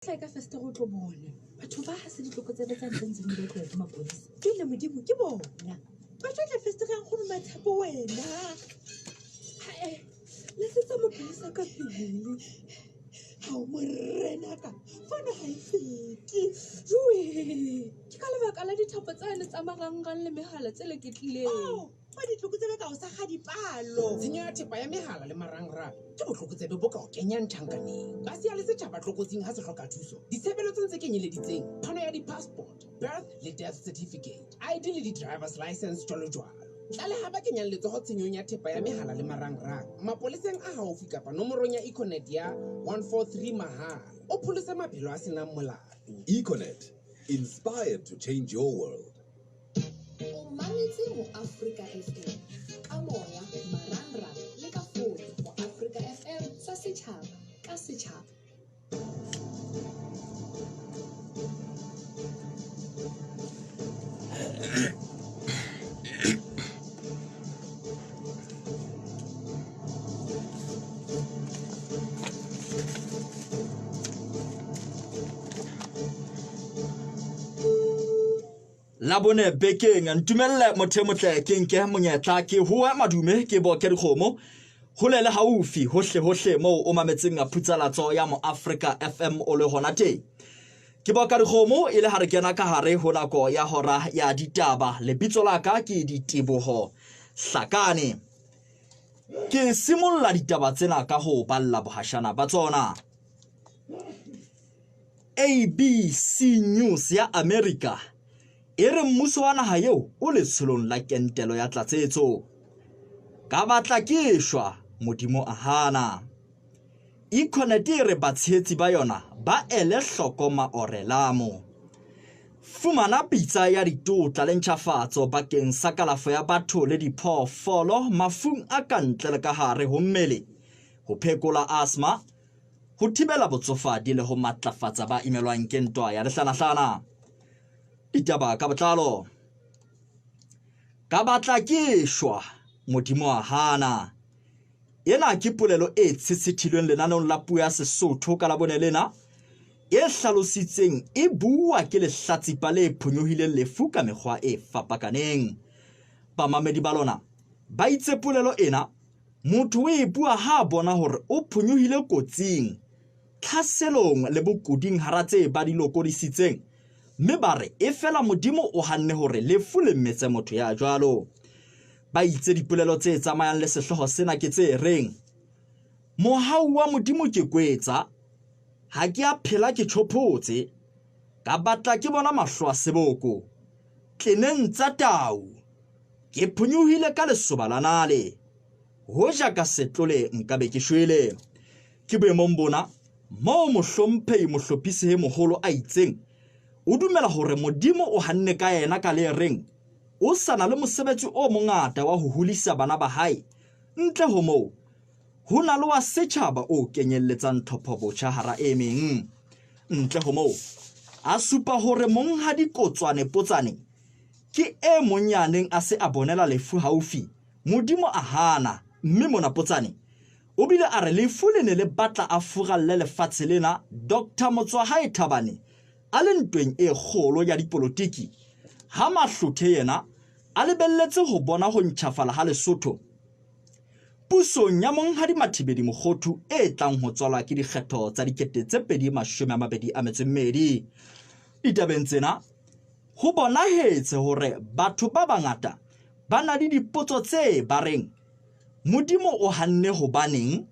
Tla ka festere o tlo bona. Batho ba ha se ditlokotsebe tsa ntseng ntseng di batluwa ke mapolesa. Pele Modimo ke bona. Ba tlo tla festere ya nkgono Matshepo wena. Hae, letsetsa mapolesa ka pele. Hao morenaka, fono ha e fete. Joe, ke ka lebaka la dithapo tsane tsa marangrang le mehala tse leketlileng. Oh, Fa ditlokotsebe ka o sa ga dipalo. Tshenyo ya thepa ya mehala le marangrang ke botlokotsebe bo ka o kenyang tjhankaneng. Ba siya le setjhaba tlokotsing ha se hloka thuso. Ditshebeletsong tse kenyeleditseng phano ya di-passport, birth le death certificate, ID le di-driver's license jwalo jwalo. Tlaleha ba kenyang letsoho tshenyong ya thepa ya mehala le marangrang mapoleseng a haufi kapa nomorong ya Econet ya 143 mahala. O pholose maphelo a senang molato. Econet, inspired to change your world. O mametse Moafrika FM ka moya, marangrang le ka fono. Moafrika FM sa setjhaba ka setjhaba. Labone bekeng ntumelle motho e motle ke nke monyetla ke hoa madume ke boke dikgomo hole le haufi hohle hohle moo o mametseng phutsalatso ya Moafrika FM o le hona teng. Ke boka dikgomo e le ha re kena ka hare ho nako ya hora ya ditaba. Lebitso la ka ke Diteboho Hlakane. Ke simolla ditaba tsena ka ho balla bohashana ba tsona. ABC News ya Amerika e re mmuso wa naha eo o letsholong la kentelo ya tlatsetso. Ka batla ke shwa, Modimo a hana. Econet e re batshehetsi ba yona ba ele hloko maorelamo. Fumana pitsa ya ditotla le ntjhafatso bakeng sa kalafo ya batho le diphoofolo mafung a ka ntle le ka hare ho mmele, ho phekola asthma, ho thibela botsofadi le ho matlafatsa ba imelwang ke ntwa ya lehlanahlana. Ditaba ka botlalo. Ka batla ke shwa, Modimo a hana. Ena ke polelo e tshetshethilweng lenaneong la puo ya Sesotho ka Labone lena, e hlalositseng e bua ke lehlatsipa le phonyohileng lefu ka mekgwa e fapakaneng. Bamamedi ba lona ba itse polelo ena Motho o e bua ha a bona hore o phonyohile kotsing, tlhaselong le bokuding hara tse ba di lokodisitseng, mme ba re efela Modimo o hanne hore lefu le metse motho ya jwalo. Ba itse dipolelo tse tsamayang le sehlooho sena ke tse reng, Mohau wa Modimo ke kwetsa, ha ke a phela ke tjhophotse, ka batla ke bona mahlo a seboko, tleneng tsa tau. Ke phonyohile ka lesoba la nale, hoja ka se tlole nka be ke shwele. Ke boemong bona moo Mohlomphehi Mohlophisehe-moholo a itseng o dumela hore Modimo o hanne ka yena ka le reng o sa na le mosebetsi o mongata wa ho holisa bana ba hae, ntle ho moo ho na le wa setjhaba o kenyelletsang tlhopho-botjha hara e meng. Ntle ho moo, a supa hore Monghadi Kotswane Potsane Ke e mong ya neng a se a bonela lefu haufi, Modimo a hana, mme mona Potsane o bile a re lefu le ne le batla a furalle lefatshe lena Doctor Motswahae Thabane a le ntweng e kgolo ya dipolotiki ha Mahlothe yena a lebelletse ho bona ho ntjhafala ha Lesotho pusong ya Monghadi Mathibedi Mokhothu e tlang ho tswalwa ke dikgetho tsa 2022. Ditabeng tsena Ho bonahetse hore batho ba bangata ba na le dipotso tse ba reng, Modimo o hanne hobaneng?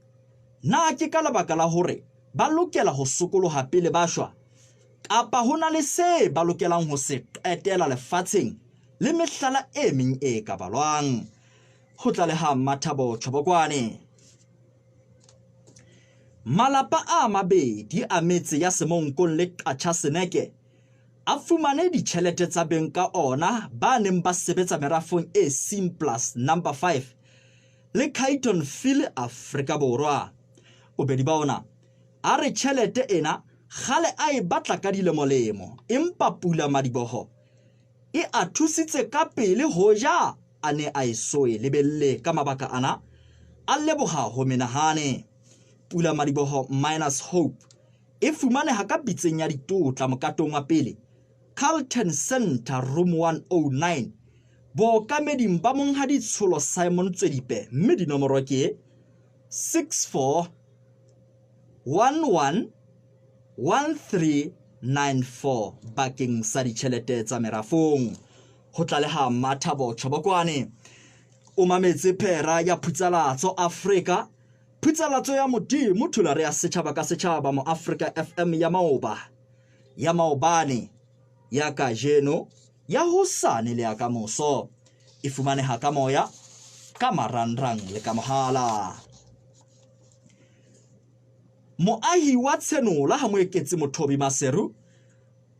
Na ke ka lebaka la hore ba lokela ho sokoloha pele ba shwa? Kapa ho na le se ba lokelang ho se qetela lefatsheng le mehlala e meng e ka balwang? Ho tlaleha Mmathabo Chobokwane. Malapa a mabedi a metse ya Semonkong le Qachaseneke a fumane ditjhelete tsa beng ka ona ba neng ba sebetsa merafong e Simplus Number 5 le Cayton Fill Afrika Borwa. Bobedi ba ona a re tjhelete ena kgale a e batla ka dilemolemo empa pula madiboho e a thusitse ka pele hoja a ne a eso e lebelle ka mabaka ana a leboha ho menahane. Pula madiboho Minus Hope. E fumaneha ka pitseng ya ditotla mokatong wa pele, Carlton Centre Room 109, bookameding ba Monghadi Tsholo Simon Tswedipe mme dinomoro ke 64 11 1394 bakeng sa ditjhelete tsa merafong. Ho tlaleha Mathabo Chobokwane. O mametse phera ya Phutsalatso Afrika, Phutsalatso ya Modimo Thulare ya setjhaba ka setjhaba mo Afrika FM ya maoba, ya maobane, ya kajeno, ya hosane le ya kamoso. E fumaneha ka moya, ka marangrang le ka mohala. Moahi wa Tshenola ha Moeketsi Mothobi Maseru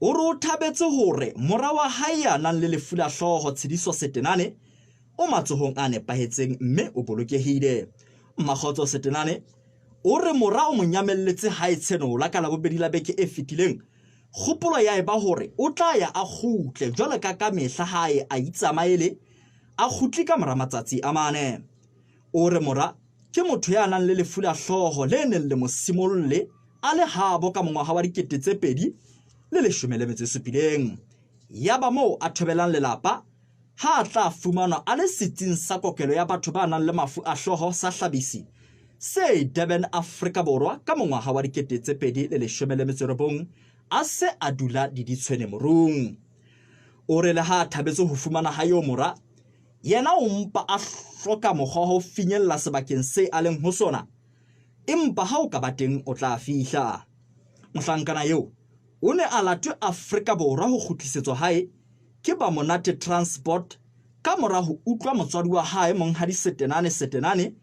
o re o thabetse hore mora wa hae ya nang le lefu la hlooho Tshidiso Setenane o matsohong a nepahetseng mme o bolokehile. Mmakgotso Setenane o re mora o mo nyamelletse hae Tshenola ka Labobedi la beke e fetileng. Kgopolo ya eba hore o tla ya a kgutle jwalo ka ka mehla hae a itsamaele a kgutle ka mora matsatsi a mane. O re mora ke motho ya nang le lefu la hlooho le neng le mo simolle a le habo ka mongwaha wa 2017. Yaba moo a thobelang lelapa ha a tla fumanwa a le setsing sa kokelo ya batho ba nang le mafu a hlooho sa Hlabisi se Durban, Afrika Borwa ka mongwaha wa 2019 a se a dula diditshwene morung. O re le ha a thabetse ho fumana ha eo mora, yena o mpa a hloka mokgwa wa ho finyella sebakeng se a leng ho sona, empa ha o ka ba teng o tla fihla. Mohlankana eo o ne a latwe Afrika Borwa ho kgutlisetswa hae ke ba Monate Transport ka mora ho utlwa motswadi wa hae Monghadi Setenane Setenane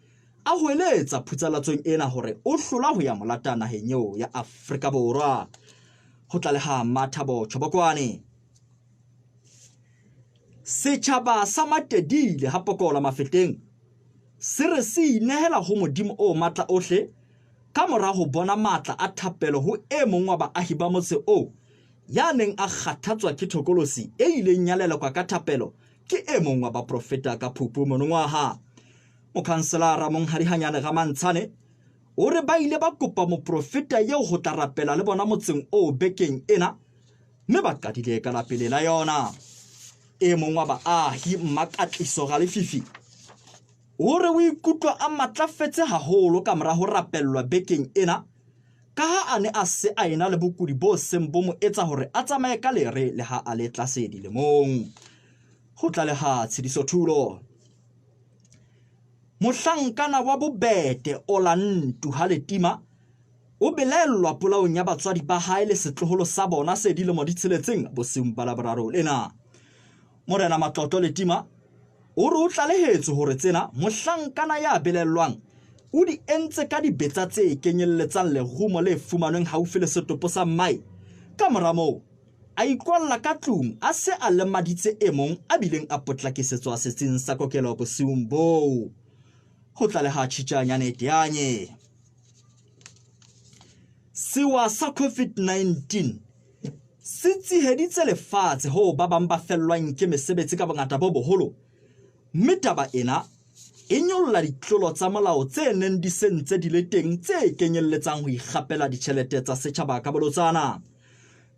a hweletsa phutsalatsong ena hore o hlola ho ya molata naheng eo ya Afrika Borwa. Ho tlaleha Mathabo Chobokwane. Setjhaba sa Matedile ha Pokola Mafeteng se re se inehela ho Modimo o matla ohle ka mora ho bona matla a thapelo ho e mong wa baahi ba motse oo ya neng a kgathatswa ke thokolosi e ileng ya lelekwa ka thapelo ke e mong wa baprofeta ka Phupu monongwaha. Mokhanselara Monghadi Hanyane Ramantshane o re ba ile ba kopa moprofeta eo ho tla rapela le bona motseng oo bekeng ena mme ba qadile ka la pele la yona. E mong wa baahi Mmakatliso Ralefifi o re o ikutlwa a matlafetse haholo ka mora ho rapellwa bekeng ena ka ha a ne a se a ena le bokudi bo seng bo mo etsa hore a tsamaye ka lere le ha a le tlase dilemong. Ho tlaleha Tshidiso Thulo. Mohlankana wa Bobete Olantu Haletima o belaellwa polaong ya batswadi ba hae le setloholo sa bona se dilemo di tsheletseng bosiung ba Laboraro lena. Morena Matlotlo Letima o re o tlalehetswe hore tsena mohlankana ya belaellwang o di entse ka dibetsa tse kenyelletsang lerumo le fumanweng haufi le setopo sa mmae. Ka mora moo a ikwalla ka tlung a se a lemaditse e mong a bileng a potlakisetswa setsing sa kokelo bosiung boo. Ho tlaleha Tjhitjanyane Teanye. Sewa sa COVID-19 se tsheheditse lefatshe hoo ba bang ba fellwang ke mesebetsi ka bongata bo boholo, mme taba ena e nyolla ditlolo tsa molao tse neng di se ntse di le teng tse kenyelletsang ho ikgapela ditjhelete tsa setjhaba ka bolotsana.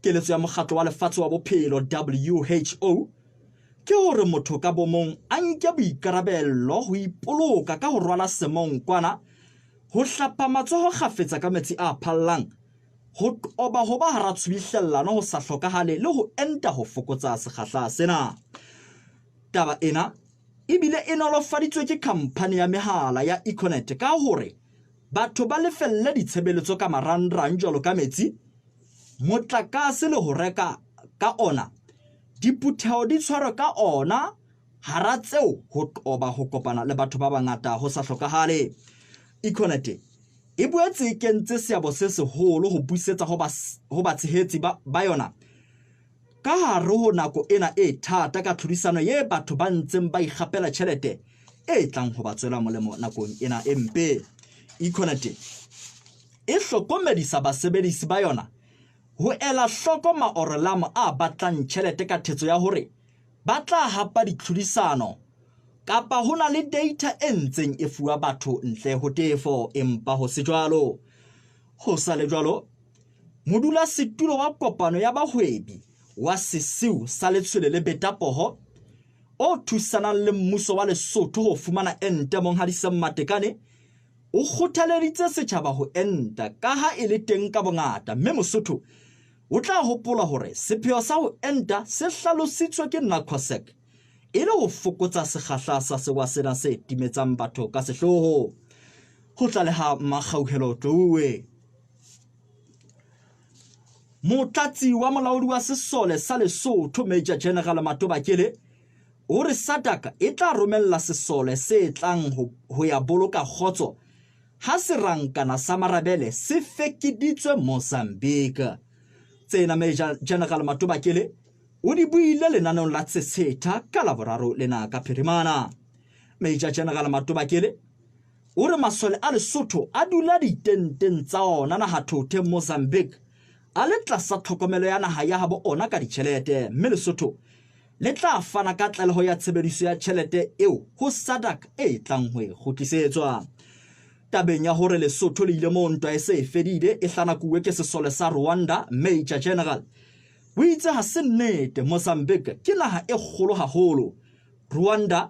Keletso ya Mokgatlo wa Lefatshe wa Bophelo, WHO, ke hore motho ka bomong a nke boikarabello ho ipoloka ka ho rwala semonkwana, ho hlapa matsoho kgafetsa ka metsi a phallang, ho qoba ho ba hara tshubihlellano ho sa hlokahale le ho enta ho fokotsa sekgahla sena. Taba ena ebile e nolofaditswe ke khamphani ya mehala ya Econet ka hore batho ba lefelle ditshebeletso ka marangrang jwalo ka metsi, motlakase le ho reka ka ona, diphutheho di tshwarwe ka ona hara tseo ho qoba ho kopana le batho ba bangata ho sa hlokahale. Econet e boetse e kentse seabo se seholo ho busetsa ho batshehetsi ba yona ka hare ho nako ena e thata ka tlhodisano ye batho ba ntseng ba ikgapela tjhelete e tlang ho ba tswela molemo nakong ena e mpe. Econet e hlokomedisa basebedisi ba yona ho ela hloko maorolamo a batlang tjhelete ka thetso ya hore ba tla hapa ditlhodisano kapa ho na le data e ntseng e fuwa batho ntle ho tefo, empa ho se jwalo. Ho sa le jwalo, Modulasetulo wa kopano ya bahwebi wa sesiu sa letshwele le betapoho o thusanang le mmuso wa Lesotho ho fumana ente Monghadi Sam Matekane o kgothaleditse setjhaba ho enta kaha e le teng ka bongata mme Mosotho o tla hopola hore sepheo sa ho enta se hlalositswe ke NACOSEC e le ho fokotsa sekgahla sa sewa sena se timetsang batho ka sehloho. Ho tlaleha Makgauhelo Tlouwe. Motlatsi wa molaodi wa sesole sa Lesotho Major General Matoba Kele o re SADC e tla romella sesole se tlang ho, ho ya boloka kgotso ha serankana sa marabele se fekeditswe Mozambique. Tsena Major General Matoba Kele o di buile lenaneong la Tshetsheta ka Laboraro lena ka phirimana. Major General Matoba Kele O re masole a Lesotho a dula ditenteng tsa ona nahathothe Mozambique a le tlasa tlhokomelo ya naha ya habo ona ka ditjhelete mme Lesotho le tla fana ka tlaleho ya tshebediso ya tjhelete eo ho SADC e tlang ho e kgutlisetswa. Tabeng ya hore Lesotho le ile moo ntwa e se e fedile e hlanakuwe ke sesole sa Rwanda, Major General o itse ha se nnete Mozambique ke naha e kgolo haholo. Rwanda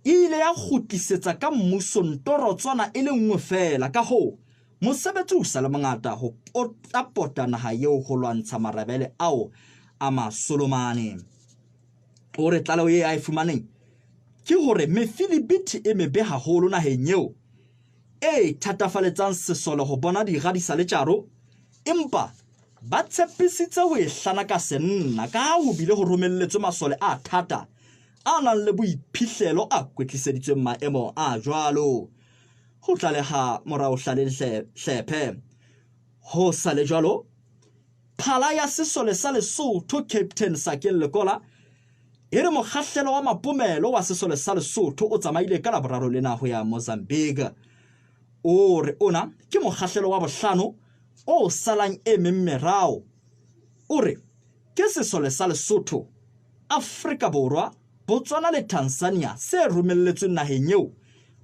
e ile ya kgutlisetsa ka mmusong torotswana e le nngwe feela, ka hoo mosebetsi o sa le mongata ho potapota naha eo ho lwantsha marabele ao a Masolomane. O re tlaleho e a e fumaneng ke hore mefilibiti e mebe haholo naheng eo e thatafaletsang sesole ho bona dira di sa le tjaro, empa ba tshepisitse ho e hlanaka senna ka ha ho bile ho romelletswe masole a thata a nang le boiphihlelo a kwetliseditsweng maemo a jwalo. Ho tlaleha Morao Hlale Hlephe. Ho sa le jwalo, phala ya sesole sa Lesotho Captain Sakeng Lekola e re mokgahlelo wa mapomelo wa sesole sa Lesotho o tsamaile ka Laboraro lena ho ya Mozambique. O re ona ke mokgahlelo wa bohlano o salang e meng merao. O re ke sesole sa Lesotho, Afrika Borwa, Botswana le Tanzania se romelletsweng naheng eo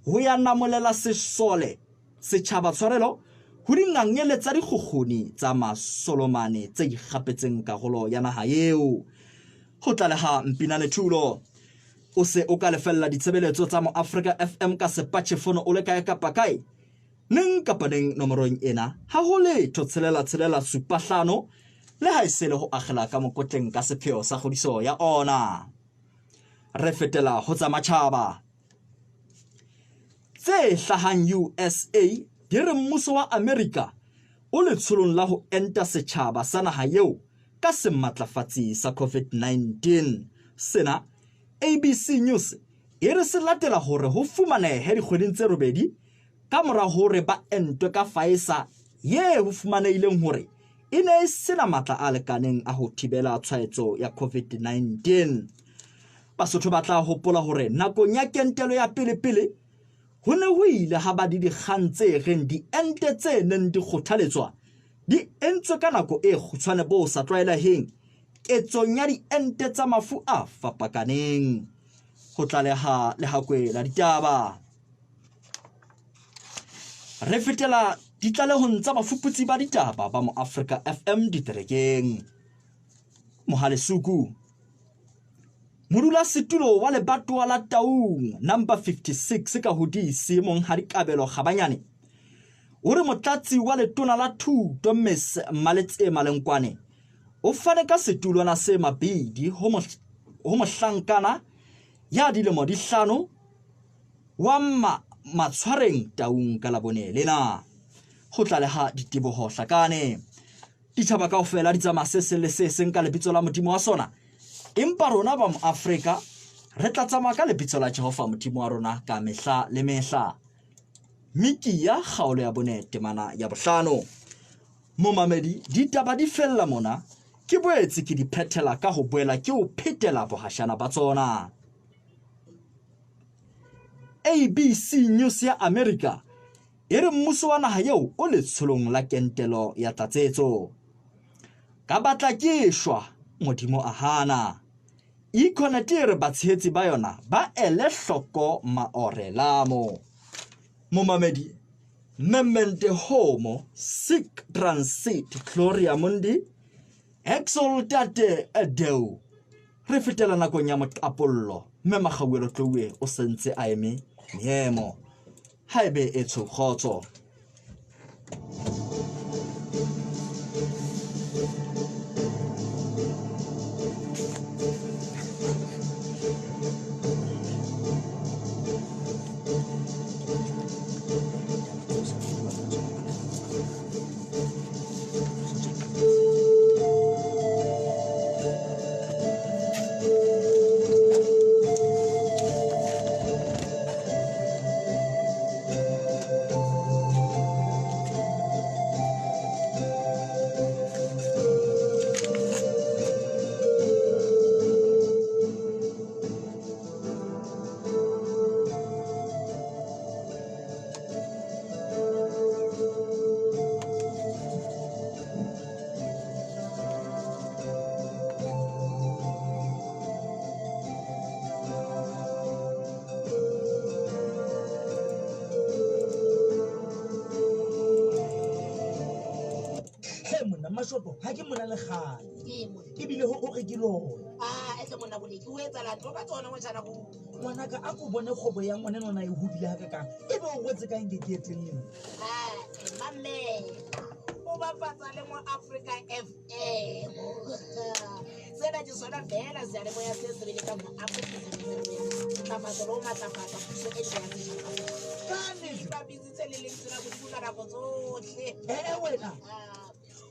ho ya namolela sesole setjhaba tshwarelo ho dingangele tsa dikgukguni tsa Masolomane tse ikgapetseng karolo ya naha eo. Ho tlaleha Mpinane Thulo. O se o ka lefella ditshebeletso tsa Moafrika FM ka sepatjhefono o le kae kapa kae Neng kapa neng nomorong ena ha ho letho tshelela tshelela supa hlano le ha e se le ho akgela ka mokotleng ka sepheo sa kgodiso ya ona. Re fetela ho tsa matjhaba. Tse hlahang USA di re mmuso wa Amerika o letsholong la ho enta setjhaba sa naha eo ka sematlafatsi sa COVID-19. Sena ABC News e re se latela hore ho fumanehe dikgweding tse robedi ka mora hore ba entwe ka Pfizer ye ho fumanehileng hore e ne e sena matla a lekaneng a ho thibela tshwaetso ya COVID-19. Basotho ba tla hopola hore nakong ya kentelo ya pele-pele ho ne ho ile ha ba le dikgang tse reng diente tse neng di kgothaletswa di entswe ka nako e kgutshwane bo sa tlwaeleheng ketsong ya diente tsa mafu a fapakaneng. Ho tlaleha Lehakwe la Ditaba. Re fetela ditlalehong tsa bafuputsi ba ditaba ba Moafrika FM diterekeng. Mohale Suku, modulasetulo wa lebatowa la Taung number 56 ka ho DC Monghadi Kabelo Kgabanyane o re motlatsi wa letona la thuto Ms Maletsema Lenkwane o fane ka setulwana se mabidi ho mohlankana ya dilemo di hlano wa ma matshwareng Taung ka Labone lena. Ho tlaleha Diteboho Hlakane. Ditjhaba kaofela di tsamaya se seng le se seng ka lebitso la Modimo wa sona, empa rona ba Moafrika re tla tsamaya ka lebitso la Jehova Modimo wa rona ka mehla le mehla. Mikiya kgaolo ya bone temana ya bohlano. Momamedi, ditaba di fella mona, ke boetse ke di phethela ka ho boela ke o phetela bohashana ba tsona. ABC News ya Amerika e re mmuso wa naha eo o letsholong la kentelo ya tlatsetso. Ka batla ke shwa, Modimo a hana. Econet e re batshehetsi ba yona ba ele hloko maorelamo. Momamedi, Memente homo sic transit gloria mundi exultate Deo. Re fetela nakong ya moqapollo mme Makgauelo Tloue o sentse a eme meemo. Haebe e tsho kgotso. Mashoto ha ke mona le kgale ebile ho re ke lona ngwanaka a ko bone kgwebo ya ngwane nona e hodile ha kakang ebe o rwetse ka nke ke eteng leng o bapatsa le mo Africa FM. Sena ke sona fela seyalemoya se sebeletsang mo Afrika ntlafatso le ho matlafatsa puso e ntjha ya setjhaba. Ba bitsitse le lentswe la Modimo ka nako tsohle. Ee wena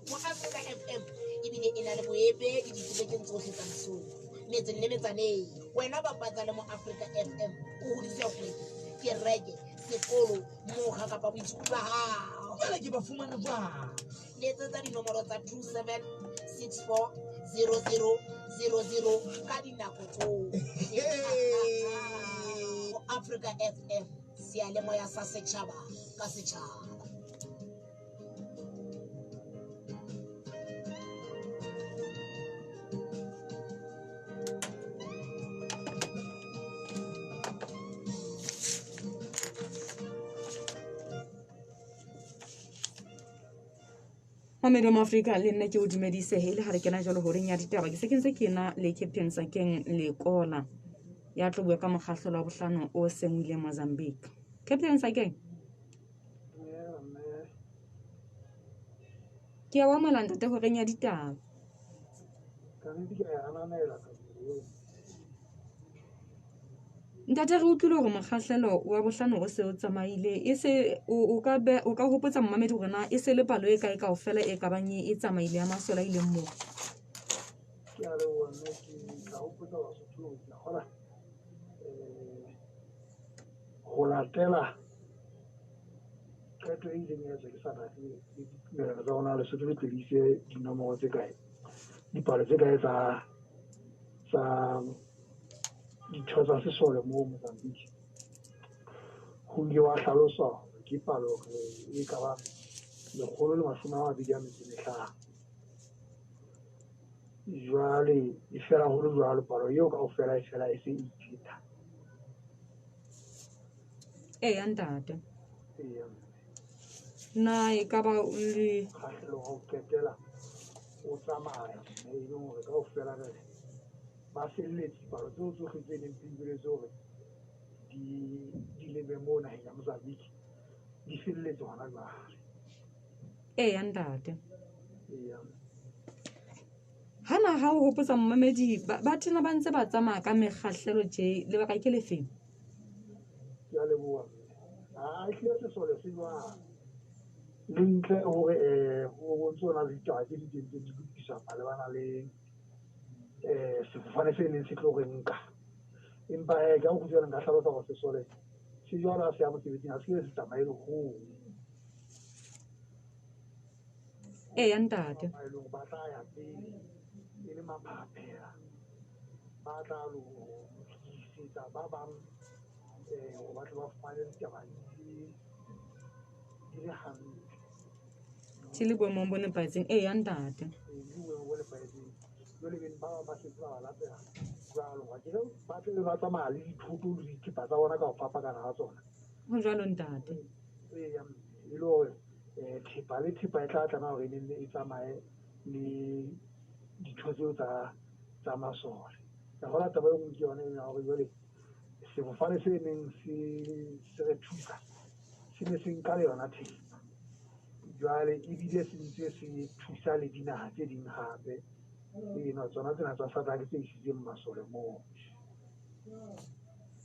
Mo Africa FM ebile e na le boemedi diterekeng tsohle tsa Lesotho, metseng le metsaneng. Wena bapatsa le mo Africa FM, o hodise kgwebo, kereke, sekolo, mokga kapa boitshoko ba hao. Jwale ke ba fumana jwang? Letsetsa dinomoro tsa 27 64 00 00 ka dinako tsohle. Mo Africa FM, seyalemoya sa setjhaba ka setjhaba. Mamedi wa Afrika le nna ke o dumedise he le ha re kena jwalo horeng ya ditaba. Ke se ke ntse ke na le Captain Sakeng Lekola ya tlo bua ka mokgahlelo wa bohlano o seng o ile Mozambique. Captain Sakeng, ke a o amohela ntate horeng ya ditaba. Ntate, re utlwile hore mokgahlelo wa bohlano o se o tsamaile. E se o ka o ka hopotsa momamedi hore na e se le palo e kae kaofela e kabang e tsamaile ya masole a ileng moo? Ke a leboha mme ke tla hopotsa Basotho hore ke a kgona ho latela qeto e ileng ya etswa ke SADC le ditumellano tsa rona Lesotho le tlodise dinomoro tse kae, dipalo tse kae tsa ditho tsa sesole moo Mozambique. Ho ile wa hlaloswa hore ke palo e ka bang 125. Jwale e fela ho le jwalo, palo eo kaofela e fela e se e iphetha. Eya ntate. Eya. Na e ka ba le kgahlelo wa ho qetela o tsamaya mme e leng hore kaofela re ba felletse dipalo tseo tsohle tse neng di boletse hore di lebe moo naheng ya Mozambique di felletse hona jwale. Eya ntate. Eya. Hana ha o hopotsa momamedi ba tena ba ntse ba tsamaya ka mekgahlelo tje, lebaka ke lefeng? Ke a leboha. A ehlile sesole se jwang le ntle hore ho bontse hona le ditaba tse di teng tse di lokiswa malebana le sefofane se neng se tlo re nka. Empa ka ho kgutshwane nka hlalosa hore sesole se jwalo ha se ya mosebetsing, ha se ke se tsamaye le hong. Eya ntate. Ba eleng ba tla ya pele e le maphaphela, ba tla lo lokisetsa ba bang hore ba tle ba fumane ditaba di le hantle. Di le boemong bo nepahetseng. Eya ntate. Di le boemong bo nepahetseng. Jwale beng ba bang ba setse ba ba latela jwalo. Ha ke re ba tle ba tsamaya le dithoto le dithepa tsa bona ka ho fapakana ha tsona. Ho jwalo ntate. Eya, E le hore thepa le thepa e tla tlameha hore e nenne e tsamaye le ditho tseo tsa masole. Ka hola taba e nngwe ke yona ena ya hore jwale sefofane se neng se re thusa se ne se nka le yona thepa. Jwale ebile se ntse se thusa le dinaha tse ding hape. Eno tsona tsena tsa SADC tse isitseng masole moo.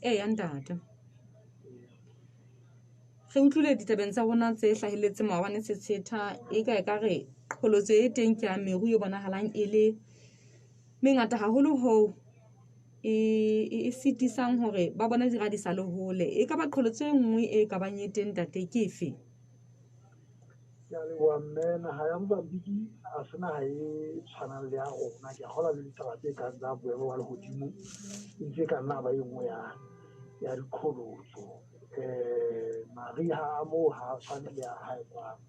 Eya ntate. Re utlwile ditabeng tsa rona tse hlahelletseng maobane Setshetha e ka ekare qholotso e teng ke ya meru e bonahalang e le mengata haholo hoo e sitisang hore ba bone dira di sa le hole. E ka ba qholotso e nngwe e ka bang e teng ntate ke efe? Ke a leboha mme. Naha ya Mozambique ha se naha e tshwanang le ya rona. Ke a kgolwa le ditaba tse kang tsa boemo ba lehodimo e ntse e ka nna ba e nngwe ya diqholotso. Mariha a moo ha a tshwane le a hae kwano.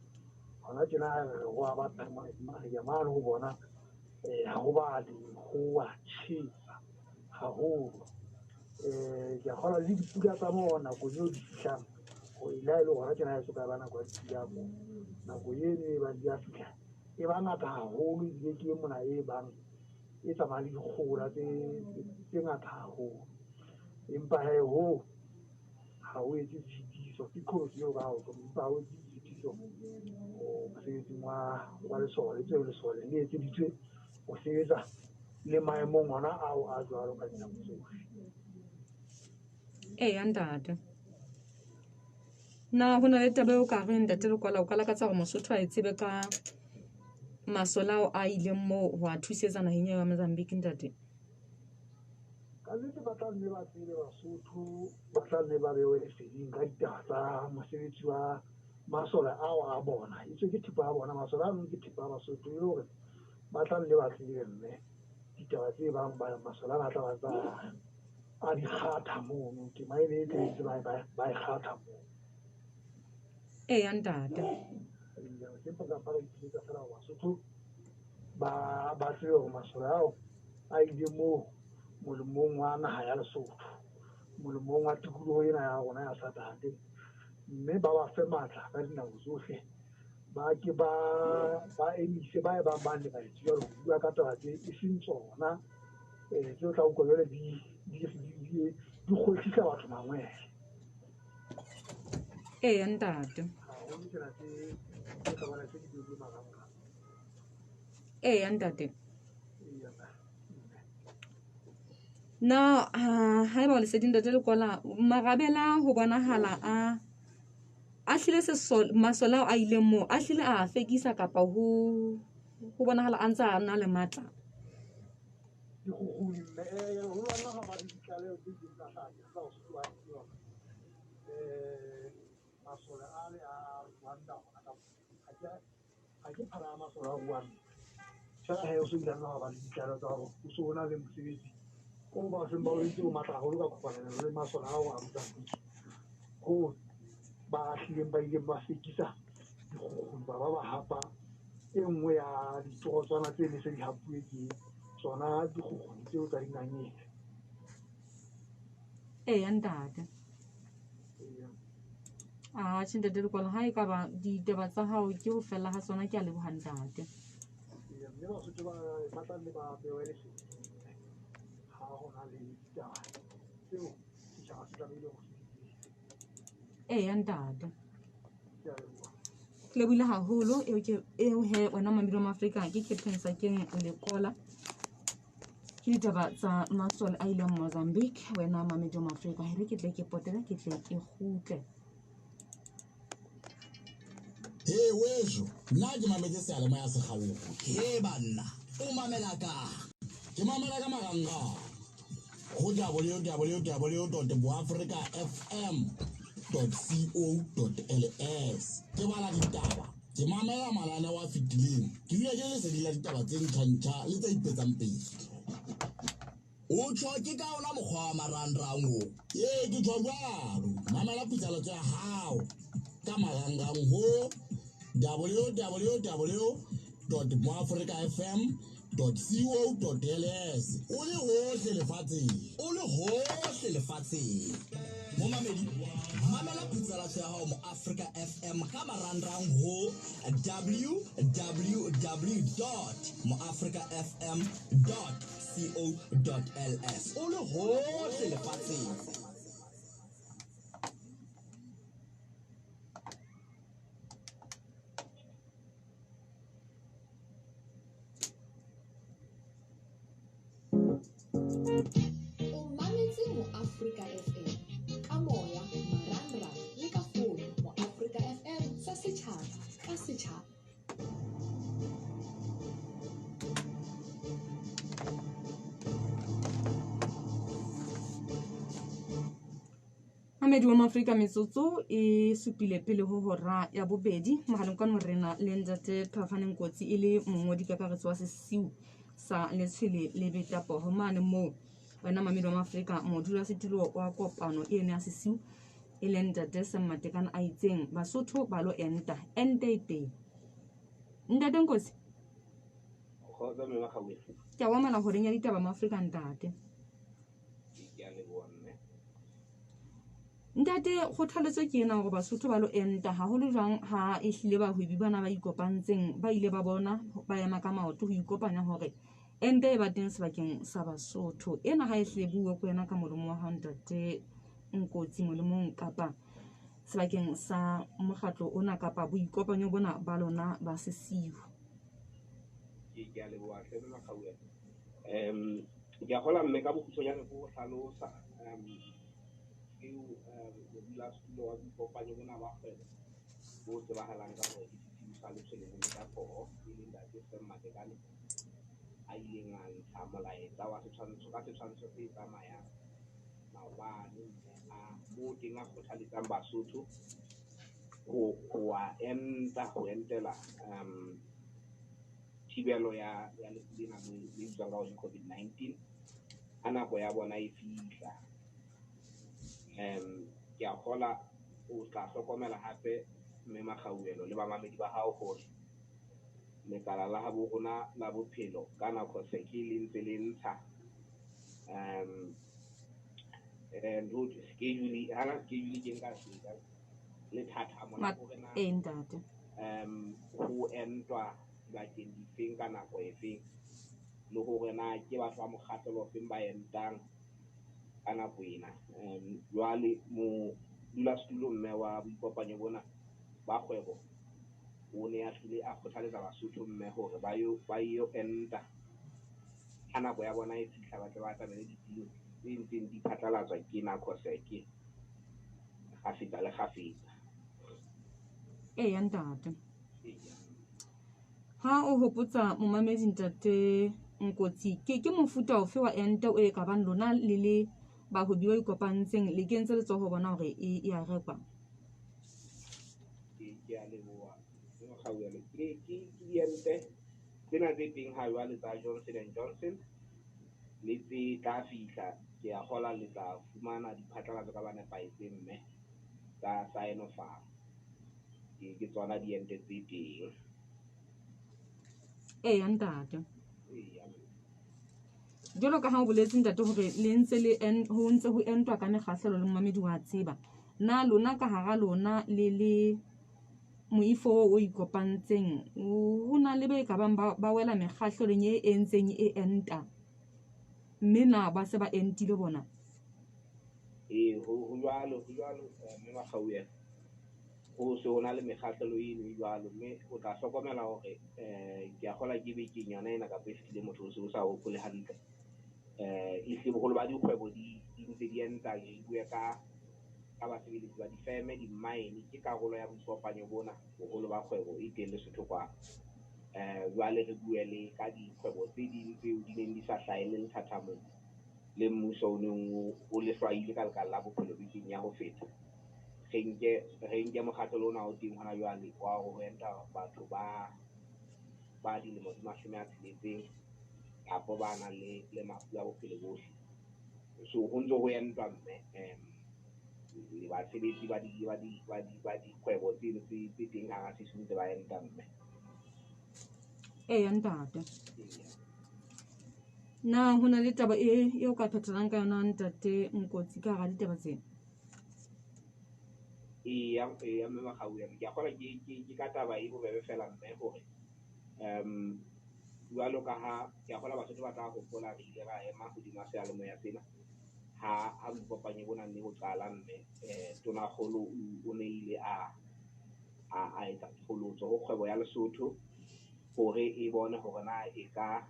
Hona tjena ha re re ho a bata mariha mane ho bona ha ho bale, ho a tjhesa haholo. Ke a kgolwa le dipula tsa moo nakong eo di fihlang, le ha e le hona tjena ha e soka ba nako ya dipula moo. Nako eno e bang di a fihla e ba ngata haholo, ebile ke e mona e bang e tsamaya le dikgohola tse ngata haholo. Empa hee hoo ha o etse tshitiso, ke qholotso eo ka ho empa ha o etse tshitiso mosebetsing wa lesole. Tseo lesole le etseditswe ho sebetsa le maemong ona ao a jwalo ka dinako tsohle. Eya ntate. Na ho na le taba eo ka reng ntate Lekola o ka lakatsa hore Mosotho a e tsebe ka masole ao a ileng moo ho a thusetsa naheng eo ya Mozambique ntate? Ka nnete ba tla nne ba tsebe Basotho, ba tla nne ba bewe leseding ka ditaba tsa mosebetsi wa masole ao a bona. Etswe ke thepa ya bona, masole ano ke thepa ya Basotho, e le hore ba tla nne ba tsebe mme ditaba tse bang masole ana a tla ba tsa a di kgatha mono, tema e ne e tletse ba e kgatha moo. Eya ntate. Empa ka mpa ka ipiletsa fela hore Basotho ba tsebe hore masole ao a ile moo molemong wa naha ya Lesotho, molemong wa tikoloho ena ya rona ya SADC, mme ba ba fe matla ka dinako tsohle. Ba ke ba emise ba e bang ba ne ba etse jwalo ho bua ka taba tse e seng tsona, tseo tla utlwa jwale di kgwehlisa batho mangwele. Eya ntate. Haholo tsena tse tla bona tse di beilwe marangrang. Eya ntate. Na haeba o leseding ntate Lekola, marabela ho bonahala a hlile masole ao a ileng moo a hlile a fekisa kapa ho bonahala a ntse a na le matla? Dikgukguni mme, ho lwana ha ba le ditlaleho tse ileng tsa hlaha tsa ho supa masole a le a Rwanda hona ka ha ke phala ya masole a Rwanda. Feela he o so ile a ba le ditlaleho tsa hore o so o na le mosebetsi o ba seng ba o entse o matla haholo ka kopanelo le masole ao a Mozambique, hoo ba hlileng ba ileng ba fekisa dikgukguni ba ba hapa e nngwe ya ditorotswana tse ne se di hapuwe ke tsona dikgukguni tseo tsa dingangele. Eya ntate. Atjhe ntate Lekola, ha e ka ba ditaba tsa hao ke ho fella ha tsona, ke a leboha ntate. Mme Basotho ba tla nne ba bewe leseding ha ho na le ditaba tseo setjhaba se tlamehile ho se di tsebe. Eya ntate. Ke a leboha. Ke lebohile haholo. Eo ke eo he wena Mamedi wa Afrika, ke Captain Sakeng Lekola. Ke ditaba tsa masole a ileng Mozambique. Wena Mamedi wa Afrika, hore ke tle ke potele, ke tle ke kgutle. He weso, nna ke mametse seyalemoya se kgaoha. He banna, o mamela ka? Ke mamela ka marangrang ho www.boafricafm.co.ls. Ke bala ditaba, ke mamela mananeo a fetileng, ke dula ke le leseding la ditaba tse ntjha-ntjha le tse ipetsang pele. O tjho ke ka ona mokgwa wa marangrang o. Ee, ke tjho jwalo. Mamela putsalatso ya hao ka marangrang ho www.moafricafm.co.ls. O le hohle lefatsheng. O le hohle lefatsheng. Momamedi, mamela phutsalatso ya hao mo Africa FM ka marangrang ho www.moafricafm.co.ls o le hohle lefatsheng. O mametse Moafrika FM ka moya, marangrang le ka fono. Moafrika FM, sa setjhaba ka setjhaba. Mamedi wa Maafrika, metsotso e supile pele ho hora ya bobedi. Mohaleng kwano re na le ntate Phafaneng Kotsi, e le mongodi kakaretso wa sesiu sa Letshwele le Betapoho mane moo. Wena mamedi wa Maafrika, modulasetulo wa kopano eno ya sesiu e leng ntate Semmatekane a itseng Basotho ba lo enta, ente e teng. Ntate Nkosi, Kgotso mme Makgabeng. Ke a o amela horeng ya ditaba Maafrika, ntate. Ke a leboha mme. Ntate, kgothaletso ke ena hore Basotho ba lo enta, haholo jwang ha e hlile bahwebi bana ba ikopantseng ba ile ba bona ba ema ka maoto ho ikopanya hore ente e ba teng sebakeng sa Basotho. Ena ha e hle bua ko wena ka molomo wa hao ntate Nkotsi, molemong kapa sebakeng sa mokgatlo ona kapa boikopanyo bona ba lona ba sesiu. Ke a leboha hle mme Makgabeng. Ke a kgola mme ka bokgutshwanyane ke ho hlalosa eo modulasetulo wa boikopanyo bona ba kgwebo bo tsebahalang ka hore ke sesiu sa Letshwele le Betapoho, e leng ntate Sam Matekane, a ileng a ntsha molaetsa wa setshwantsho ka setshwantsho se tsamayang maobane mme a moo teng a kgothaletsang Basotho ho wa enta, ho entela thibelo ya lefu lena le bitswang ka hore ke COVID-19 ha nako ya bona e fihla. Ke a kgola o tla hlokomela hape mme Makgauelo le bamamedi ba hao hore lekala la habo rona la bophelo ka nako se ke le ntse le ntsha schedule, hana schedule ke nka se lethathamo la hore na Ee ntate. Ho entwa dibakeng difeng ka nako efeng, le hore na ke batho ba mokgahlelo ofeng ba entang ka nako ena. Jwale modulasetulo mme wa boikopanyo bona ba kgwebo o ne a hlile a kgothaletsa Basotho mme hore ba yo enta ha nako ya bona e fihla, ba tle ba atamele ditleliniki tse ntseng di phatlalatswa ke NACOSEC kgafetsa le kgafetsa. Eya ntate. Ha o hopotsa momamedi ntate Nkotsi, ke mofuta ofe wa ente o e ka bang lona le le bahwebi ba ikopantseng le kentse letsoho bona hore e a rekwa? Ke a leboha mme Makgauelo. Ke diente tsena tse teng ha jwale tsa Johnson and Johnson le tse tla fihla, ke a kgola le tla fumana diphatlalatso ka ba nepahetseng mme tsa Sinopharm. Ke tsona diente tse teng. Eya ntate. Eya. Jwalo ka ha o boletse ntate hore le ntse le ho ntse ho entwa ka mekgahlelo le momamedi wa tseba. Na lona ka hara lona le le moifo o ikopantseng, ho na le ba e ka bang ba wela mekgahlelong e entseng e enta, mme na ba se ba entile bona? Ee, ho jwalo, mme Makgauela. Ho se ho na le mekgahlelo eno e jwalo, mme o tla hlokomela hore ke a kgola ke bekeng yona ena kapa e fetileng, motho o se o sa hopole hantle. Ehlile boholo ba dikgwebo di ntse di enta, di bue ka basebeletsi ba difeme, di-mine, ke karolo ya boikopanyo bona boholo ba kgwebo e teng Lesotho kwa. Jwale re bue le ka dikgwebo tse ding tseo di neng di sa hlahelle lethathamong le mmuso o neng o le hlwaile ka lekala la bophelo bekeng ya ho feta. Re nke mokgahlelo ona o teng hona jwale wa hore ho enta batho ba dilemo di 60 kapa ba nang le mafu a bophelo bohle. So ho ntse ho entwa mme le basebetsi ba dikgwebo tse teng hara sesiu ntse ba enta mme. Eya ntate. Na ho na le taba e o ka phethelang ka yona ntate Nkotsi ka hara ditaba tsena? Eya, eya mme Makgauwe, ke a kgolwa ke ka taba e bobebe fela mme hore jwalo ka ha ke a kgolwa Basotho ba tla hopola re ile ra ema hodima seyalemoya sena ha boikopanyo bo nang le bo qala mme tonakgolo o ne ile a etsa qholotso ho kgwebo ya Lesotho hore e bone hore na e ka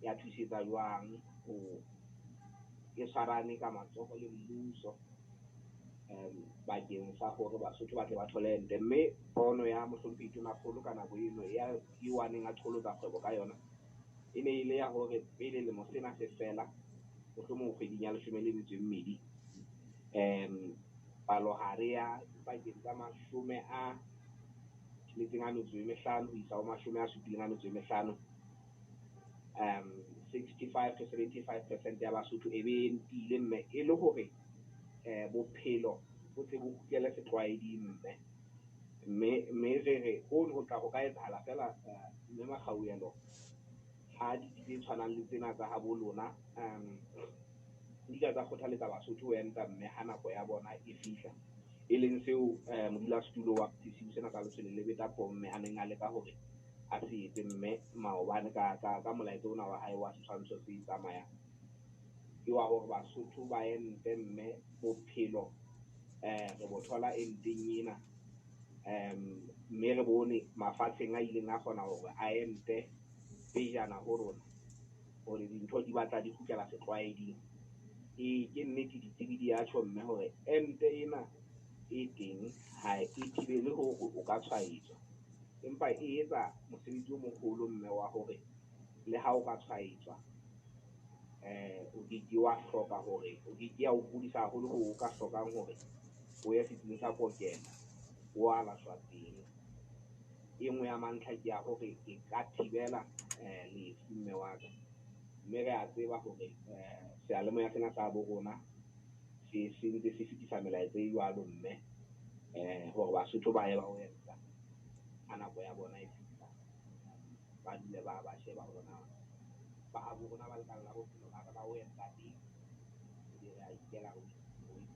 ya thusetsa jwang ho e tshwarane ka matsoho le mmuso bakeng sa hore Basotho ba tle ba thole ente. Mme pono ya mohlomphehi tonakgolo ka nako eno ya eo a neng a qholotsa kgwebo ka yona e ne e le ya hore pele lemo sena se fela, mohlomong kgweding ya 12, palohare ya pakeng tsa 65 ho isa ho 75, 65 to 75% ya Basotho e be e ntile mme e le hore bophelo bo tle bo kgutlele setlwaeding mme. Mme re re hono ho tla ho ka etsahala fela mme Makgauwelo ha ditsi tse tshwanang le tsena tsa habo lona di ka tsa kgothaletsa Basotho ho enta mme ha nako ya bona e fihla, e leng seo modulasetulo wa sesiu sena sa Letshwele le Beta mme a neng a leka hore a se etse mme maobane ka molaetsa ona wa hae wa setshwantsho se tsamayang ke wa hore Basotho ba ente mme bophelo re bo thola enteng ena, mme re bone mafatsheng a ileng a kgona hore a ente pejana ho rona hore dintho di batla di kgutlela setlwaeding. Ee, ke nnete ditsebi di a tjho mme hore ente ena e teng ha e thibele hore o ka tshwaetswa, empa e etsa mosebetsi o moholo mme wa hore le ha o ka tshwaetswa o ke ke wa hloka hore o ke ke ya o kudisa haholo ho o ka hlokang hore o ye setsing sa kokelo o alafshwa teng. E nngwe ya mantlha ke ya hore e ka thibela lefu mme wa ka, mme re a tseba hore seyalemoya sena sa bo rona se ntse se fetisa melaetsa e jwalo mme hore Basotho ba ye ba o etsa ha nako ya bona e fihla, ba dule ba sheba hore na ba habo rona ba lekala la bophelo ba re ba o etsa teng, ebe re a ikela ho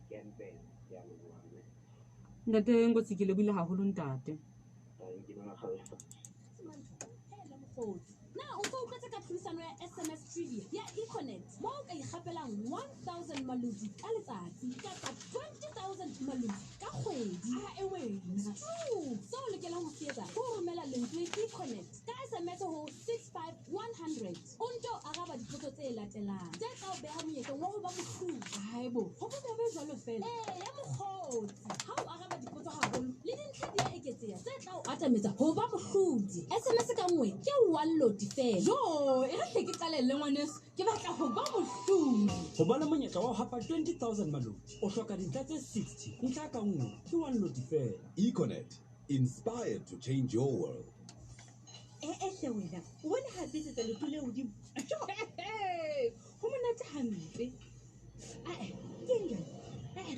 ikentela. Ke a leboha mme. Ntate Nkotsi, ke lebohile haholo ntate. Ke mme Makgauwe. Na o ntso utlwetse ka tlhodisano ya SMS trivia ya Econet mo o ka ikgapelang 1000 malodi ka letsatsi kapa 20,000 malodi ka kgwedi? Ah, e wena. True. Seo o lokelang ho se etsa ke ho romela lentswe Econet ka SMS ho 65100, o nto araba dipotso tse latelang tse tla o beha monyetleng wa ho ba mohlodi. Haebo, ho bobebe jwalo fela. Ee, ya mokgotsi. Ha o araba dipotso haholo le dintlha di a eketseha tse tla o atametsa ho ba mohlodi. SMS ka nngwe ke one loti fela. Jo, e re hle ke qalelle ngwaneso, ke batla ho ba mohlodi. Ho ba le monyetla wa ho hapa 20,000 maloti, o hloka dintlha tse 60, ntlha ka nngwe ke one loti fela. Econet, inspired to change your world. Hle wena, o bone ha betsetsa leoto le hodimo. Jo, ho monate hampe. Ae, ke eng jwale?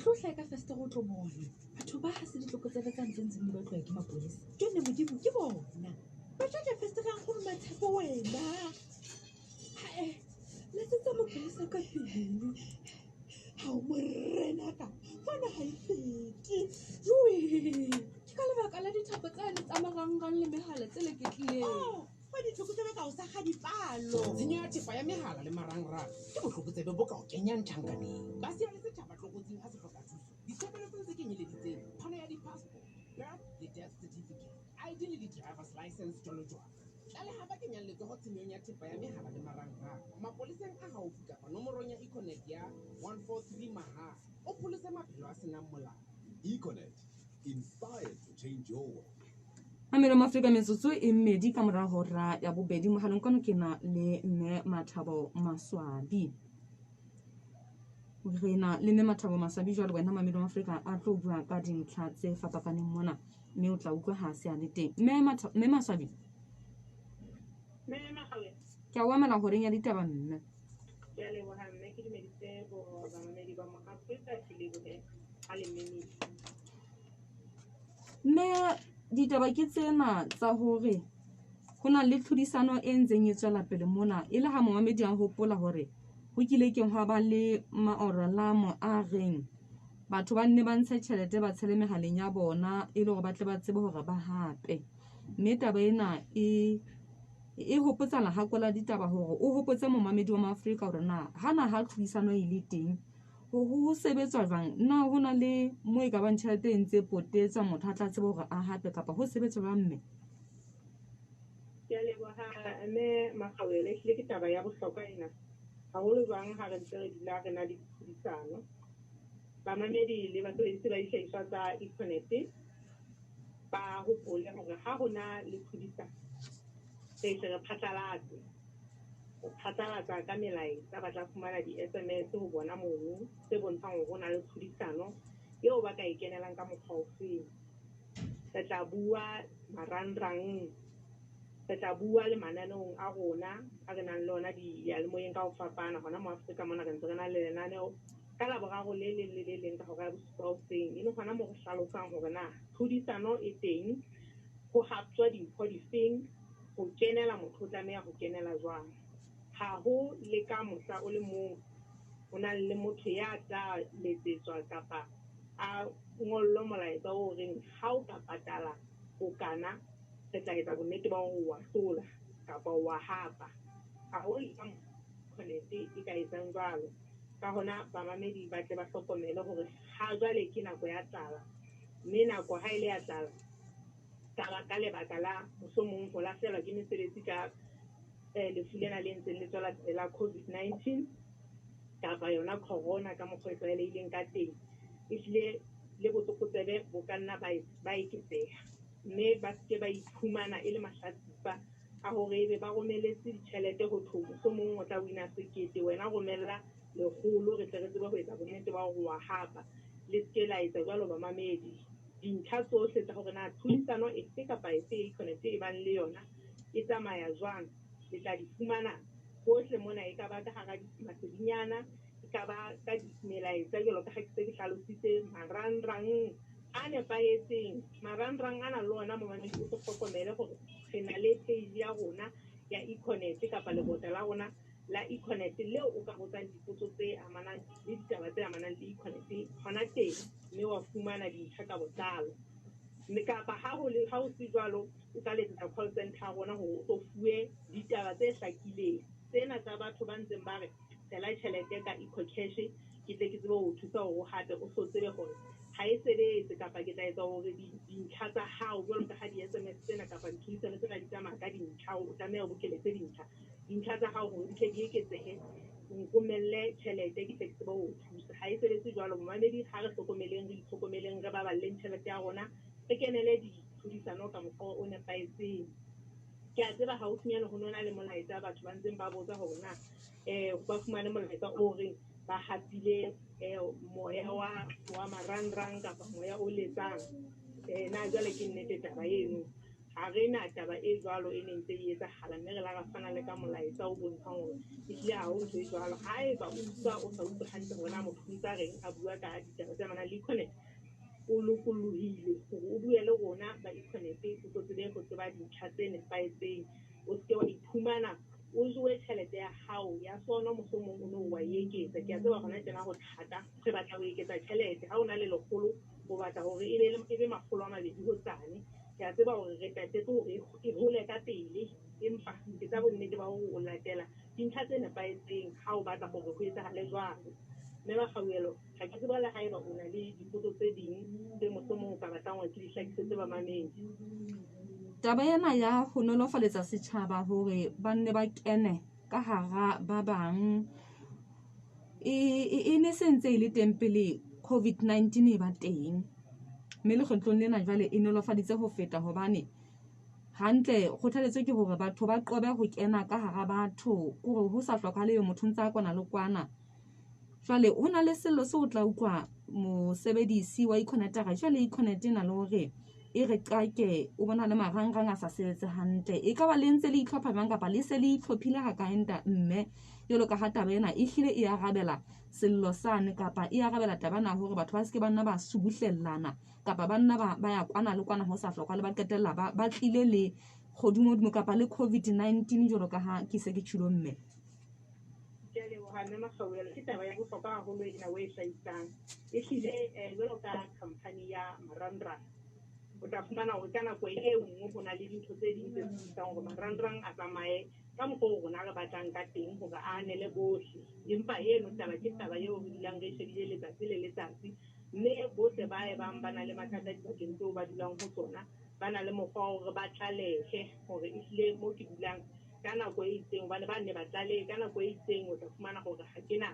Tlo hlaha ka festere o tlo bona. Batho ba ha se ditlokotsebe tsa ntse ntseng di batlwa ke mapolesa. Jwale Modimo ke bona. Batho ba tla festere ya nkgono Matshepo wena. Hae, letsetsa mapolesa ka pele. Ha o morenaka, fono ha e fete. Joe, ke ka lebaka la dithapo tsane tsa marangrang le mehala tse leketlileng. Oh, wa ditlokotsebe ka o sa kga dipalo. Tshenyo ya thepa ya mehala le marangrang ke botlokotsebe bo ka o kenyang tjhankaneng. Ba siya le setjhaba tlokotsing ha se hloka thuso. Ditshebeletso tse kenyeleditseng phano ya di-passport, birth le death certificate, ID le di-driver's license jwalo jwalo. Tlaleha ba kenyang letsoho tshenyong ya thepa ya mehala le marangrang mapoleseng a haufi kapa nomorong ya Econet ya 143 mahala. O pholose maphelo a senang molao. Econet, inspired to change your world. Mamelo Maafrika, metsotso e mmedi ka mora hora ya bobedi. Mohaleng kwano ke na le mme Mathabo Maswabi. Re na le mme Mathabo Maswabi jwale wena Mamelo Maafrika a tlo bua ka dintlha tse fapafapaneng mona, mme o tla utlwa ha se a le teng. Mme Maswabi. Mme Makgabe. Ke a o amela horeng ya ditaba mme. Ke a leboha mme, ke dumedise bo bamamedi ba mo Afrika, ke lebohe ha le mmemile. Mme ditaba ke tsena tsa hore ho na le tlhodisano e ntseng e tswela pele mona, e le ha momamedi a hopola hore ho kile keng hwa ba le maorolamo a reng Batho ba nne ba ntshe tjhelete ba tshele mehaleng ya bona e le hore ba tle ba tsebe hore ba hape. Mme taba ena e e hopotsa lehako la ditaba hore o hopotse momamedi wa Maafrika hore na hana ha tlhodisano e le teng ho sebetswa jwang. Na ho na le mo e ka bang tjhelete e ntse potetswa motho a tla tsebe hore a hape kapa ho sebetswa jwang mme? Ke a leboha mme Makgawele, ehlile ke taba ya bohlokwa ena. Haholo jwang ha re ntse re dula re na le ditlhodisano. Bamamedi le basebedisi ba dihlahiswa tsa Econet ba hopole hore ha ho na le tlhodisano, re hle re phatlalatse. Ho phatlalatsa ka melaetsa, ba tla fumana di-SMS ho bona mono tse bontshang hore ho na le tlhodisano eo ba ka e kenelang ka mokgwa ofeng. Re tla bua marangrang, re tla bua le mananeong a rona a re nang le ona diyalemoyeng ka ho fapana. Hona mo Afrika mona re ntse re na le lenaneo ka Laboraro le leng le le leng ka hora ya bosupa hoseng. E le hona moo re hlalosang hore na tlhodisano e teng, ho haptjwa dimpho difeng, ho kenela motho o tlameha ho kenela jwang. Ha ho le ka mohla o le mong o nang le motho ya tla letsetswa kapa a ngollwe molaetsa o reng ha o ka patala o kana, re tla etsa bonnete ba hore wa hlola kapa wa hapa. Ha ho le ka Econet e ka etsang jwalo. Ka hona bamamedi ba tle ba hlokomele hore ha jwale ke nako ya tlala, mme nako ha e le ya tlala ka lebaka la mohlomong ho lahlehelwa ke mesebetsi ka lefu lena le ntseng le tswela pele la COVID-19 kapa yona corona ka mokgwa e tlwaelehileng ka teng, ehlile le botlokotsebe bo ka nna ba eketseha, mme ba seke ba iphumana e le mahlatsipa a hore ebe ba romeletse ditjhelete ho thwe mohlomong o tla wina 1000, wena romella 100 re tle re tsebe ho etsa bonnete ba hore wa hapa. Le seke la etsa jwalo bamamedi. Dintlha tsohle tsa hore na tlhodisano efe kapa efe e Econet e bang le yona e tsamaya jwang, le tla di fumana hohle mona, e ka ba ka hara masedinyana, e ka ba ka melaetsa jwalo ka ha ke se ke hlalositse, marangrang a nepahetseng. Marangrang ana le ona momamedi o tlo hlokomele hore re na le page ya rona ya Econet kapa lebota la rona la Econet leo o ka botsang dipotso tse amanang le ditaba tse amanang le Econet hona teng, mme wa fumana dintlha ka botlalo. Mme kapa ha ho se jwalo, o ka letsetsa call center ya rona hore o tlo fuwe ditaba tse hlakileng. Tsena tsa batho ba ntseng ba re tshela tjhelete ka EcoCash, ke tle ke tsebe ho thusa hore o hape o so tsebe hore ha e sebetse, kapa ke tla etsa hore dintlha tsa hao jwalo ka ha di-SMS tsena kapa ditlhodisano tsena di tsamaya ka dintlha, o tlameha o bokeletse dintlha. Dintlha tsa hao hore di tle di eketsehe, o nromelle tjhelete ke tle ke tsebe ho thusa. Ha e sebetse jwalo momamedi, ha re hlokomeleng, re itlhokomeleng, re baballeng tjhelete ya rona, re kenele ditlhodisano ka mokgwa o nepahetseng. Ke a tseba haufinyane ho nona le molaetsa batho ba ntseng ba botsa hore na ba fumane molaetsa o reng ba hapile moya wa marangrang kapa moya o letsang. Na jwale ke nnete taba eno? Ha re na taba e jwalo e neng ntse e etsahala, mme re la ra fana le ka molaetsa o bontshang hore ehlile ha ho ntho e jwalo. Haeba o utlwa o sa utlwe hantle hore na motho o ntsa reng a bua ka ditaba tse amanang le Econet, o lokolohile hore o bue le rona ba Econet, o tlo tsebe ho tseba dintlha tse nepahetseng. O seke wa iphumana o jowe tjhelete ya hao ya sono, mohlomong o no wa e eketsa. Ke a tseba hona tjena ho thata, re batla ho eketsa tjhelete. Ha o na le 100, o batla hore e be 200 hosane. Ke a tseba hore re tatetse hore e hole ka pele, empa ke tsa bonnete ba hore o latela dintlha tse nepahetseng ha o batla hore ho etsahale jwalo. Mme Makgauelo, ha ke tsebe le haeba o na le dipotso tse ding tse mohlomong o ka batlang hore ke di hlakisetse bamamedi. Taba ena ya ho nolofaletsa setjhaba hore ba nne ba kene ka hara ba bang e ne se ntse e le teng pele COVID-19 e ba teng. Mme lekgetlong lena jwale e nolofaditse ho feta hobane hantle kgothaletso ke hore batho ba qobe ho kena ka hara batho, kore ho sa hlokahale motho ntse a kwana le kwana. Jwale ho na le sello seo o tla utlwa mosebedisi wa Econet a re jwale Econet e na le hore e re qake, o bona le marangrang a sa sebetse hantle. E ka ba le ntse le itlhopha jwang kapa le se le itlhophile ha kae nta mme jwalo ka ha taba ena e hlile e arabela sello sane kapa e arabela taba ena hore batho ba seke ba nna ba subuhlellana kapa ba nna ba ya kwana le kwana ho sa hlokahale, ba qetella ba tlile le kgodimodimo kapa le COVID-19 jwalo ka ha ke se ke tjhilo mme. Ke a leboha mme Makgauela, ke taba ya bohlokwa haholo ena o e hlahisang. Ehlile jwalo ka company ya marangrang, o tla fumana hore ka nako e nngwe ho na le dintho tse ding tse thusang hore marangrang a tsamaye ka mokgwa oo rona re batlang ka teng hore a anele bohle. Empa eno taba ke taba eo re dulang re e shebile letsatsi le letsatsi, mme bohle ba e bang ba na le mathata dibakeng tseo ba dulang ho tsona, ba na le mokgwa wa hore ba tlalehe hore ehlile mo ke dulang ka nako e itseng, hobane ba nne ba tlalehe ka nako e itseng, o tla fumana hore ha ke na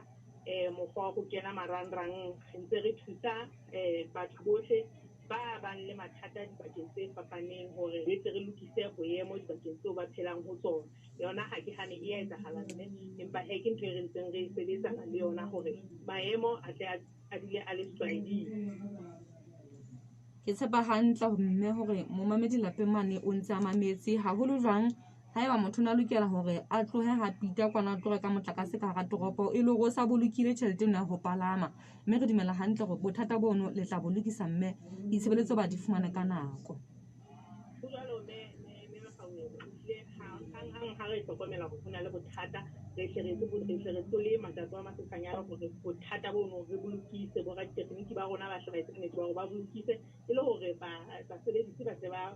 mokgwa wa ho kena marangrang. Re ntse re thusa batho bohle ba bang le mathata dibakeng tse fapaneng hore re tle re lokise boemo dibakeng tseo ba phelang ho tsona. Yona ha ke hane e ya etsahala mme, empa hee ke ntho e re ntseng re sebetsana le yona hore maemo a tle a dule a le setlwaeding. Ke tshepa hantle mme hore momamedi lapeng mane o ntse a mametse haholo jwang haeba motho o ne a lokela hore a tlohe ha pita kwana, a tlohe ka motlakase ka hara toropo, e le hore o sa bolokile tjhelete eno ya ho palama. Mme re dumela hantle hore bothata bono le tla bo lokisa mme ditshebeletso ba di fumane ka nako. Ho jwalo mme, mme Makgauela, ehlile hanghang ha re hlokomela hore ho na le bothata, re hle re etse re tsole matsatsi a masesanyana hore bothata bono re bo lokise. Bo raditekgniki ba rona ba hle ba etse bonnete ba hore ba bo lokise e le hore basebedisi ba tle ba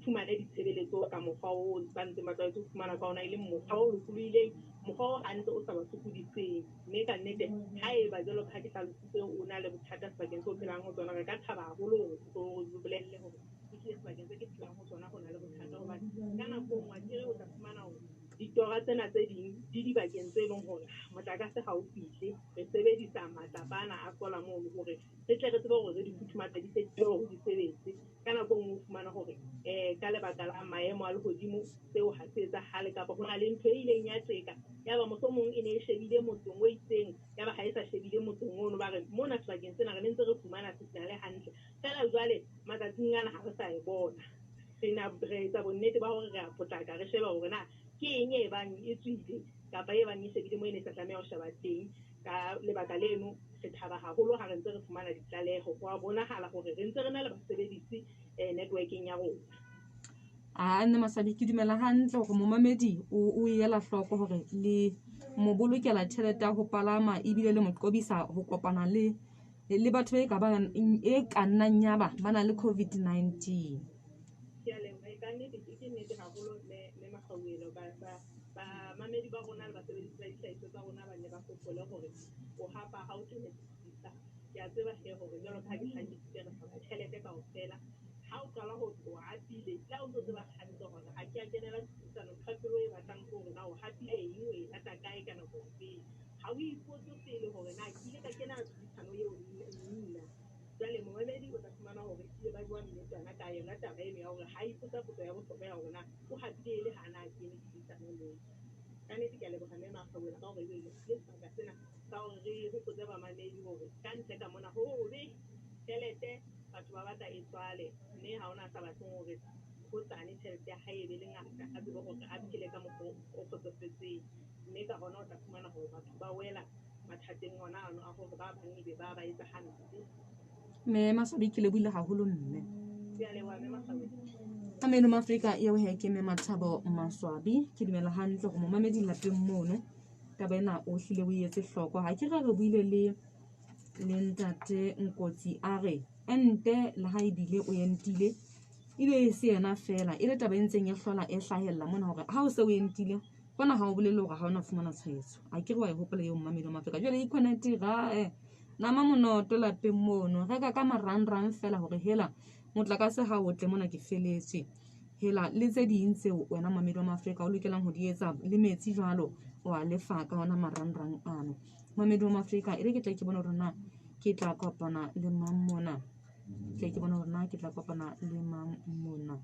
fumane ditshebeletso ka mokgwa oo ba ntseng ba tlwaetse ho fumana ka ona, e leng mokgwa o lokolohileng, mokgwa o hantle o sa ba sokodiseng. Mme ka nnete haeba jwalo ka ha ke hlalositse o na le bothata sebakeng seo o phelang ho tsona, re ka thaba haholo hore o bolelle hore ehlile sebakeng se ke phelang ho tsona ho na le bothata. Hobane ka nako e nngwe akere o tla fumana hore ditora tsena tse ding di dibakeng tse leng hore motlakase ha o fihle, re sebedisa matlapa ana a solar mono hore re tle re tsebe hore re di futhumatse di hore di sebetse. Ka nako e nngwe o fumana hore ka lebaka la maemo a lehodimo seo ha se etsahale, kapa ho na le ntho e ileng ya tjeka ya ba mohlomong e ne e shebile motseng o itseng, ya ba ha e sa shebile motseng ono, ba re mona sebakeng sena re ne ntse re fumana signal hantle, feela jwale matsatsing ana ha re sa e bona. Re etsa bonnete ba hore re a potlaka re shebe hore na ke eng e bang e tswile kapa e bang e shebile mo e ne e sa tlameha ho sheba teng. Ka lebaka leno re thaba haholo ha re ntse re fumana ditlaleho, ho a bonahala hore re ntse re na le basebedisi network-eng ya rona. A nne Maswabi, ke dumela hantle hore momamedi o ela hloko hore le mo bolokela tjhelete ya ho palama, ebile le mo qobisa ho kopana le batho e ka bang e ka nnang ya ba ba na le COVID-19. Ke a leboha, ka nnete ke nnete haholo mme Makgauela, bamamedi ba rona le basebedisi ba dihlahiswa tsa rona ba nne ba hopole hore o hapa ha o kene tlhodisano. Ke a tseba hle hore jwalo ka ha ke hlakisitse re hloka tjhelete kaofela. Ha o qala ho o hapile, le ha o ntso tseba hantle hore ha ke a kenela tlhodisano, ntho ya pele o e batlang ke hore na o hapile eng, o e lata kae ka nako efeng. Ha o ipotse pele hore na ke ile ka kenela tlhodisano eo nna. Jwale momamedi o tla fumana hore ehlile ba bua nnete yona ka yona taba eno ya hore ha ipotsa potso ya bohlokwa ya hore na o hapile e le ha na kene tlhodisanong eo. Ka nnete ke a leboha mme Makgauela ka hore ebe le sebaka sena sa hore re hopotse bamamedi hore ka ntle ka mona hobe tjhelete batho ba batla e tswale, mme ha hona sa batleng hore hosane tjhelete ya hae e be le ngata, a tsebe hore a phele ka mokgwa o kgotsofetseng. Mme ka hona o tla fumana hore batho ba wela mathateng ona ano a hore ba bang ebe ba ba etsa hampe. Mme Maswabi, ke lebohile haholo mme. Ke a leboha mme Maswabi. Ameno Maafrika eo he ke mme Mathabo Maswabi. Ke dumela hantle hore momamedi lapeng mono taba ena o hlile o etse hloko. Ha ke re re buile le ntate Nkotsi a re ente le ha ebile o entile ebe e se yena fela, e le taba e ntseng e hlola e hlahella mona hore ha o se o entile hona ha o bolele hore ha ona fumana tshwaetso. A ke re wa e hopola eo mmamedi wa Maafrika. Jwale e-connect rae nama monoto lapeng mono, reka ka marangrang fela hore hela motlakase ha o tle mona ke feletswe. Hela le tse ding tseo wena mmamedi wa Maafrika o lokelang ho di etsa, le metsi jwalo o a lefa ka ona marangrang ano. Mmamedi wa Maafrika, e re ke tle ke bone hore na ke tla kopana le mang mona. Tle ke bone hore na ke tla kopana le mang mona.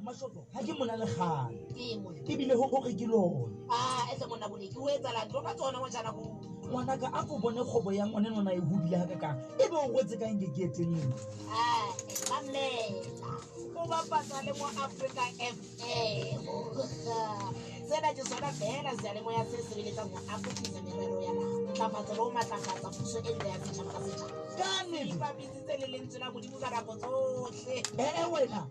Mashoto, ha ke mona le kgale. Ebile ho hore ke lona. Ah, ese monna bone ke o etsalang tlo ka tsona motjhana ko. Ngwanaka a ko bone kgwebo ya ngwana nona e hodile hakakang, ebe o rwetse ka nke ke e teng. Ah, mamela. O bapatsa le mo Africa FM. Sena ke sona feela seyalemoya se sebeletsang ho akofisa merero ya naha, ntlafatso le ho matlafatsa puso e ntle ya setjhaba ka setjhaba. Ka nnete. Ipapisitse le lentswe la Modimo ka nako tsohle. Eh, wena.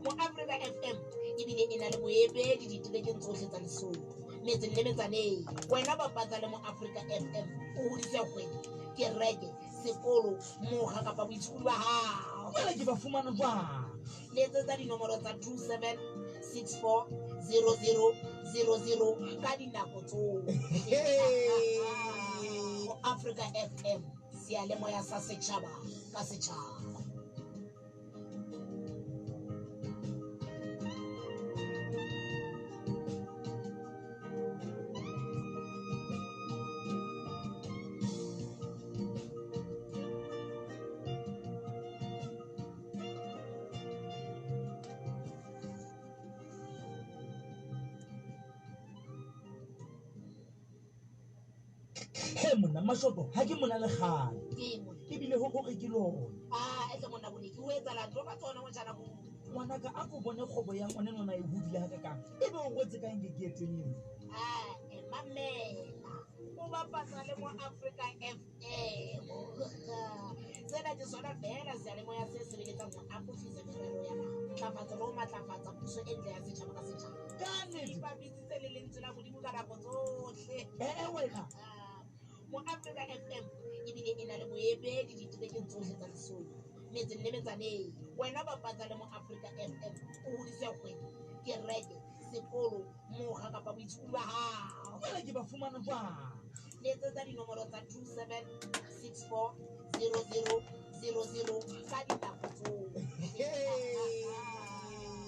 Mo Africa FM ebile e na le boemedi diterekeng tsohle tsa Lesotho. Metseng le metsaneng. Wena bapatsa le mo Afrika FM. O hodise kgwebo, kereke, sekolo, mokga kapa boitshokodi ba hao. Jwale ke ba fumana jwang? Letsetsa dinomoro tsa 27 64 00 00 ka dinako tsohle. Ho Africa FM, seyalemoya sa setjhaba ka setjhaba. He monna Mashoto, ha ke mona le kgale. Ke monna. Ebile ho hore ke lona. Ah, etle monna Boleki, o etsahala ntho ka tsona motjhana bo. Ngwanaka a ko bone kgwebo ya ngwana enwana e hodile hakakang. Ebe o rwetse kang ke eteng eno? Ah, mamela. O bapatsa le mo Africa FM. Sena ke sona feela seyalemoya se sebeletsang ho akofisa merero ya naha, ntlafatso le ho matlafatsa puso e ntle ya setjhaba ka setjhaba. Ka nnete. Ipapisitse le lentswe la Modimo ka nako tsohle. Eh, wena. Mo Africa FM ebile e na le boemedi diterekeng tsohle tsa Lesotho, metseng le metsaneng. Wena bapatsa le mo Africa FM. O hodise kgwebo, kereke, sekolo, mokga kapa boitshokodi ba hao. Jwale ke ba fumana jwang? Letsetsa dinomoro tsa 27 64 00 00 ka dinako tsohle.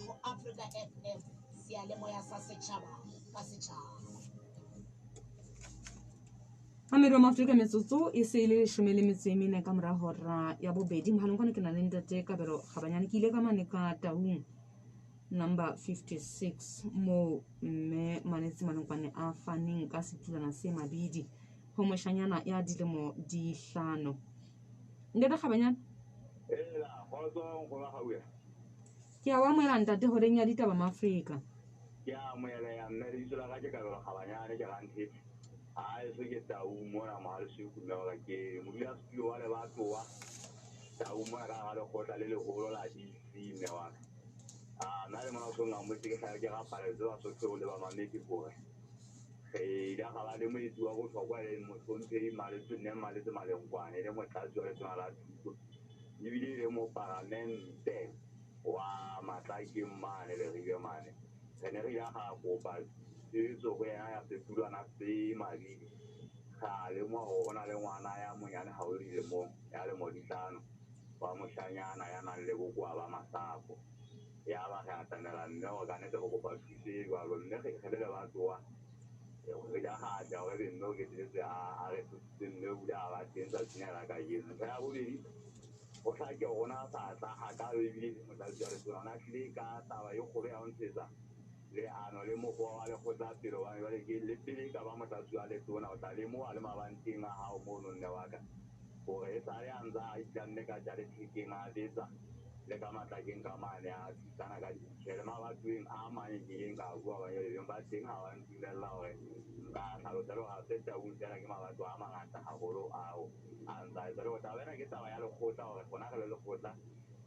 Ho Africa FM, seyalemoya sa setjhaba ka setjhaba. Mamedi wa Maafrika, metsotso e se e le 14 ka mora hora ya bobedi. Mohaleng kwano ke na le ntate Kabelo Kgabanyane. Ke ile ka mane ka Taung number 56 moo mme Manetsi Malengwane a faneng ka setulwana se mabidi ho moshanyana ya dilemo di 5. Ntate Kgabanyane. Ela, kgotso nkgono Gauya. Ke a o amohela ntate horeng ya ditaba Maafrika. Ke a amohela ya mme, lebitso la ka ke Kabelo Kgabanyane, ke Rantete. Ha eso ke Tau mona Mohaleseku mme wa ka ke modulasetulo wa lebatowa Tau mona ka hara lekgotla le leholo la DC mme wa ka. Ah, nna le mona o song amotse ke hlaha ke rapaletse Basotho le bamamedi hore re ile ra ba le moetsi wa bohlokwa e leng mohlomphehi Maletse Nne Maletse Malengwane, e le motlatsi wa letona la thuto ebile e le mopalamente wa Matlakeng mane Leribe mane. Re ne re ile ra kopa tshehetso ho yena ya setulwana se mabidi. Ra lemoha hore ho na le ngwana ya monyane haholo dilemong, ya lemo di 5, wa moshanyana ya nang le bokowa ba masapo. Ya ba re atamela mme hore ka nnete re kopa thuso e jwalo, mme re le lebatowa re ile ra tla hore ebe mme o qetelletse a re thusitse mme o ile a ba teng tsatsing la kajeno. Ntho ya bobedi, ho hlake hore o na sa tla hakalo ebile le motlatsi wa letona o na tlile ka taba e kgolo ya ho ntshetsa leano le mokgwa wa lekgotla pele, hobane jwale ke le pele e ka ba motlatsi wa letona o tla lemoha le mabanteng a hao mono nne wa ka hore e sale a ntse a itlamme ka tja lethekeng a betsa le ka Matlakeng ka mane a thusana ka ditjhelete mabatoweng a mang ke ileng ka bua hobane jwale beng ba teng ha ba ntumella hore nka hlalosa le hore ha se Taung feela, ke mabato a mangata haholo ao a ntse a etsa. Le hore taba ena ke taba ya lekgotla, hore rona re le lekgotla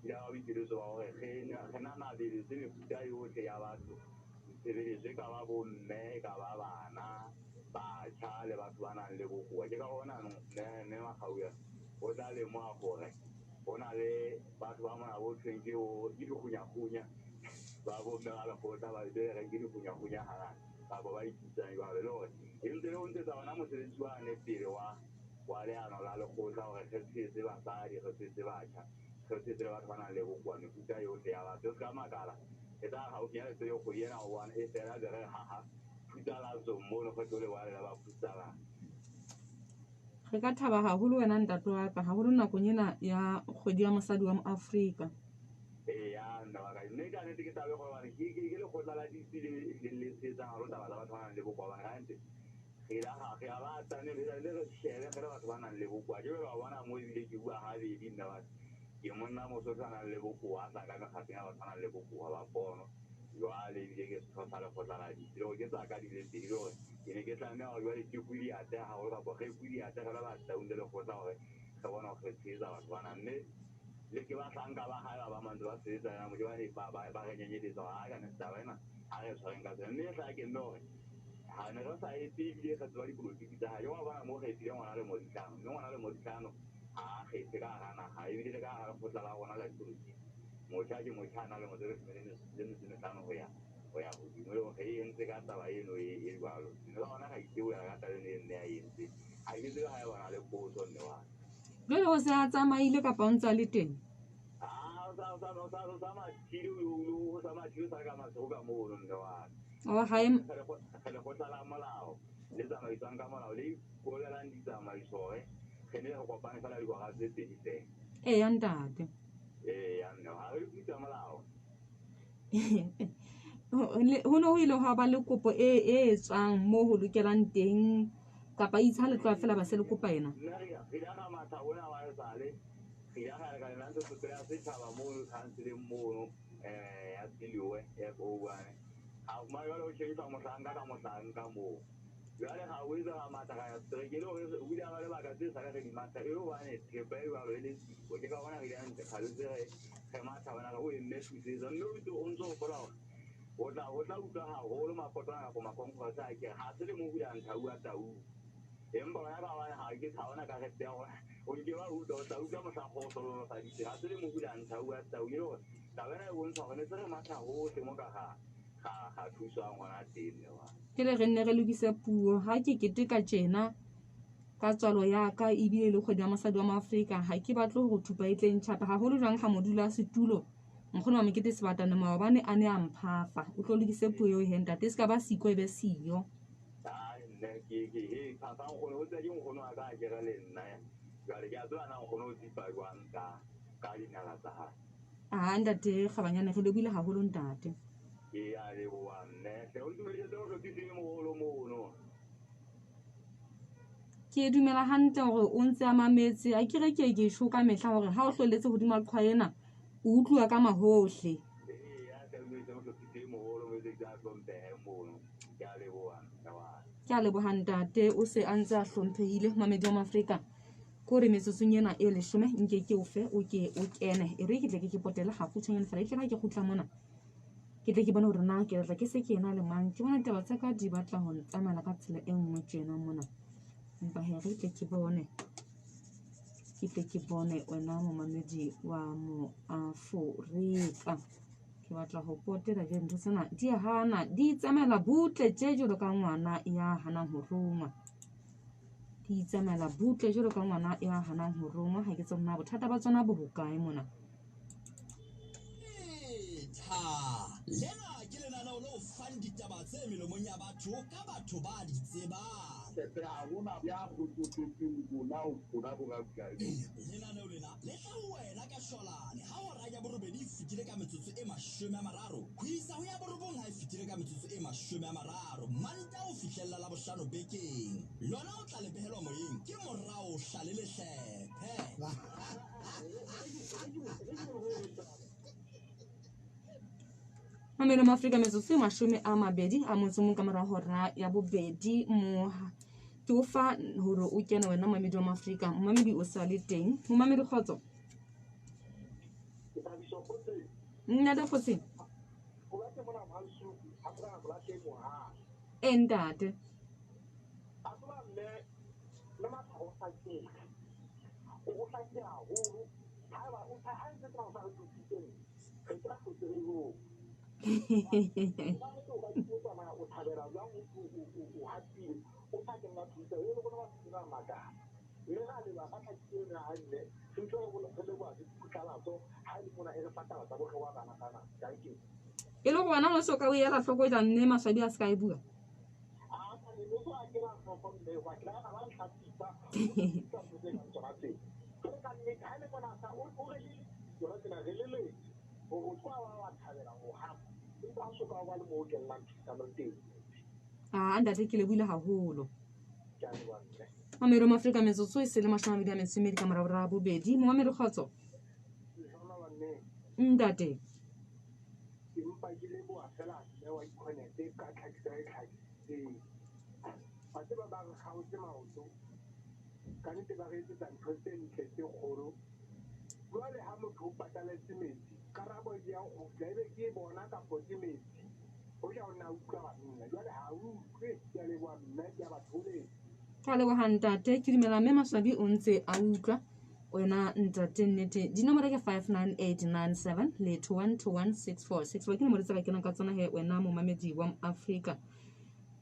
ile ba boikeletso ba hore re nanabeletse mefuta yohle ya batho tshebeletso, e ka ba bomme, e ka ba bana, batjha le batho ba nang le bokowa. Ke ka hona mme Makgauya o tla lemoha hore ho na le batho ba mona bo thweng ke dikgunyakgunya ba bomme ba lekgotla ba be reng ke dikgunyakgunya hangata kapa ba ipitsang jwalo, le hore e ntse le ho ntshetsa hona mosebetsi wane pele wa leano la lekgotla hore re tshehetse basadi, re tshehetse batjha, re tshehetse le batho ba nang le bokowa, mefuta yohle ya batho. Se ka makala e tla haufinyane tse kgwedi ena ho bona e fela be re haha phutsalatso mono re tlo le wa la ba phutsalang. Re ka thaba haholo wena ntate wa ka, haholo nakong ena ya kgwedi ya mosadi wa Moafrika. Eya nna wa ka, mme ka nnete ke taba e kgolo hobane ke lekgotla la DC le tshehetsang haholo taba tsa batho ba nang le bokowa. Hobane hantle re ile ra ba tane le re shebe re le batho ba nang le bokowa. Ke wa bona moo ebile ke bua habedi nna wa ka. Ke monna Mosotho a nang le bokowa, a tla ka mekgatlong ya batho ba nang le bokowa ba pono. Jwale ebile ke setho sa lekgotla la DC, le hore ke tsa ka di le pedi, le hore ke ne ke tlameha hore jwale ke kwe diatleha haholo kapa re kwe diatleha le ba Taung le lekgotla hore re bone hore re tshehetsa batho bana. Mme le ke bahlanka ba hae ba ba mantse ba sebetsa yena mo, ke ba re nyenyeletsa hore ha ka nnete taba ena ha re tshwareng ka tsela. Mme e hlake mme hore ha ne Re sa etse ebile re tseba dipolotiki tsa hae. Wa bona moo kgethile ngwana le moditlano, mme ngwana le moditlano ha a kgethe ka hara naha, ebile le ka hara lekgotla la rona la dipolotiki. Motjha ke motjha a na le motse le metso e mehlano ho ya hodimo, le hore e entse ka taba eno e jwalo. Mme ka hona ra itebohela ka taba eno e mme a entse. Ha ke tsebe ha e bona le potso mme wa. Jwale o se a tsamaile kapa o ntse a le teng? O sa mathile, o sa mathile, o sa ka matsoho ka mono mme wa. O ha e lekgotla la molao le tsamaiswang ka molao le ikobelang ditsamaiso hore re ne re kopane fela dihora tse pedi fela. Eya ntate. Eya mme ha re utlwisa molao. Ho ne ho ile hwa ba le kopo e tswang moo ho lokelang teng kapa itse ha le tloha fela ba se le kopa ena. Nna re ile ra matha ona wa esale, re ile ra leka lena ntshetsopele ya setjhaba mono councileng mono ya Siliwe ya Kowane. Ha fumana jwale ho tjhentjhwa mohlanka ka mohlanka moo. Jwale ra boetse ra matha ra ya setereke e le hore o ile a ba lebaka tse sale re di matha e le hobane thepa e jwalo e le siko. Ke ka hona re ile ntse kgaletse re matha hona re o emme thusetsa. Mme o ntso hopola hore o tla utlwa haholo mapotwana kapa makonkgose a kere ha se le mo hula nthau a tau. Empa wena ka hobane ha ke ha hona karete ya hore o nke wa utlwa, o tla utlwa mohla kgoso lolofaditse. Ha se le mo hula nthau a tau e le hore taba ena e bontsha hore ne se re matha hohle mo ka ga thuswang hona teng mme wa. Ke le re nne re lokise puo ha ke keteka tjena ka tswalo ya ka ebile le kgwedi ya mosadi wa Maafrika. Ha ke batle hore thupa e tle ntjhape haholo jwang ha modula setulo nkgono wa mokete sebatana maobane a ne a mphafa. O tlo lokise puo eo he ntate, e se ka ba siko e be siyo. Ai nne ke he phafa nkgono o tse ke nkgono a ka kere le nna. Jwale ke a tseba na nkgono o tsipa jwang ka dinala tsa hae. Ah ntate Kgabanyane re lebohile haholo ntate. Ke a leboha mme. Hle o ntumedisetse mohlophisi e moholo mono. Ke dumela hantle hore o ntse a mametse. A ke re ke ke tjho ka mehla hore ha o hloletse hodima qhwa ena o utluwa ka mahohle. Eya, hle o ntumedisetse mohlophisi e moholo mo etse a hlomphehe mono. Ke a leboha mme wa. Ke a leboha ntate, o se a ntse a hlomphehile mamedi wa Maafrika. Ko re metsotsong ena e leshome nke ke o fe o ke o kene. E re ke tle ke potele kgutshwanyane fela e tle ha ke kgutla mona. Ke tle ke bone hore na ke tla ke se ke ena le mang. Ke bona taba tsa ka di batla ho ntsamaela ka tsela e nngwe tjena mona. Empa he re tle ke bone. Ke tle ke bone wena momamedi wa Moafrika. Ke batla ho potela jwale ntho tsena di hana di tsamaela butle tje jwalo ka ngwana ya hanang ho rongwa. Di tsamaela butle jwalo ka ngwana ya hanang ho rongwa. Ha ke tsebe na bothata ba tsona bo hokae mona. Lena ke lenaneo le o fang ditaba tse melomong ya batho ka batho ba di tsebang. Lenaneo lena le tla ho wena ka shwalane ha hora ya borobedi e fetile ka metsotso e 30 ho isa ho ya borobong ha e fetile ka metsotso e 30 Mantaha ho fihlella la bohlano bekeng. Lona o tla le behelwa moyeng ke morao hlale lehlephe. Mamelo Maafrika metsotso e 21 a motso mong ka mora hora ya bobedi moha. Ke o fa hore o kene wena mamedi wa Maafrika. Momamedi o sa le teng. Momamedi kgotso. Nna le kgotsi. E ntate. E le gore wena o so ka o ela hloko jang mme maswabi a se ka e bua. Ah ntate ke lebohile haholo. Mamelo Maafrika metsotso e se le 22 ka mora hora bobedi. Momamedi kgotso. Ntate. Ke mpa ke leboha fela mme wa Econet ka tlhakiso e tlhakisitseng. Ba tseba ba re kgaotse maoto. Ka nnete ba re etsetsa ntho tse ntle tse kgolo. Jwale ha motho o pataletse metsi, karabo e ya kgutla ebe ke bona kapo ke metsi. Hoja o nna utlwa banna, jwale ha o utlwe. Ke a leboha mme, ke a ba tholetsa. Ke a leboha ntate, ke dumela mme Maswabi o ntse a utlwa wena ntate. Nnete dinomoro ke 59897 le 21216464, ke nomoro tse ka kenang ka tsona he wena momamedi wa Afrika,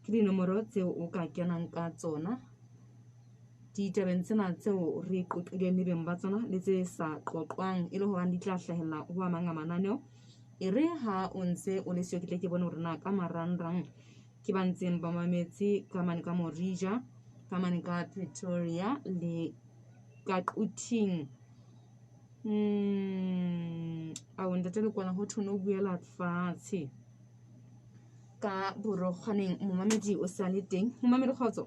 ke dinomoro tseo o ka kenang ka tsona ditabeng tsena tseo re qoqileng le beng ba tsona le tse sa qoqwang, e le hobane di tla hlahella ho a mang a mananeo. E re ha o ntse o le siyo, ke tle ke bone hore na ka marangrang ke ba ntseng ba mametse ka mane ka Morija, ka mane ka Pretoria le ka Quthing. Ao ntate Lekwana ho thwe no buela fatshe ka borokgwaneng. Momamedi o sa le teng, momamedi kgotso,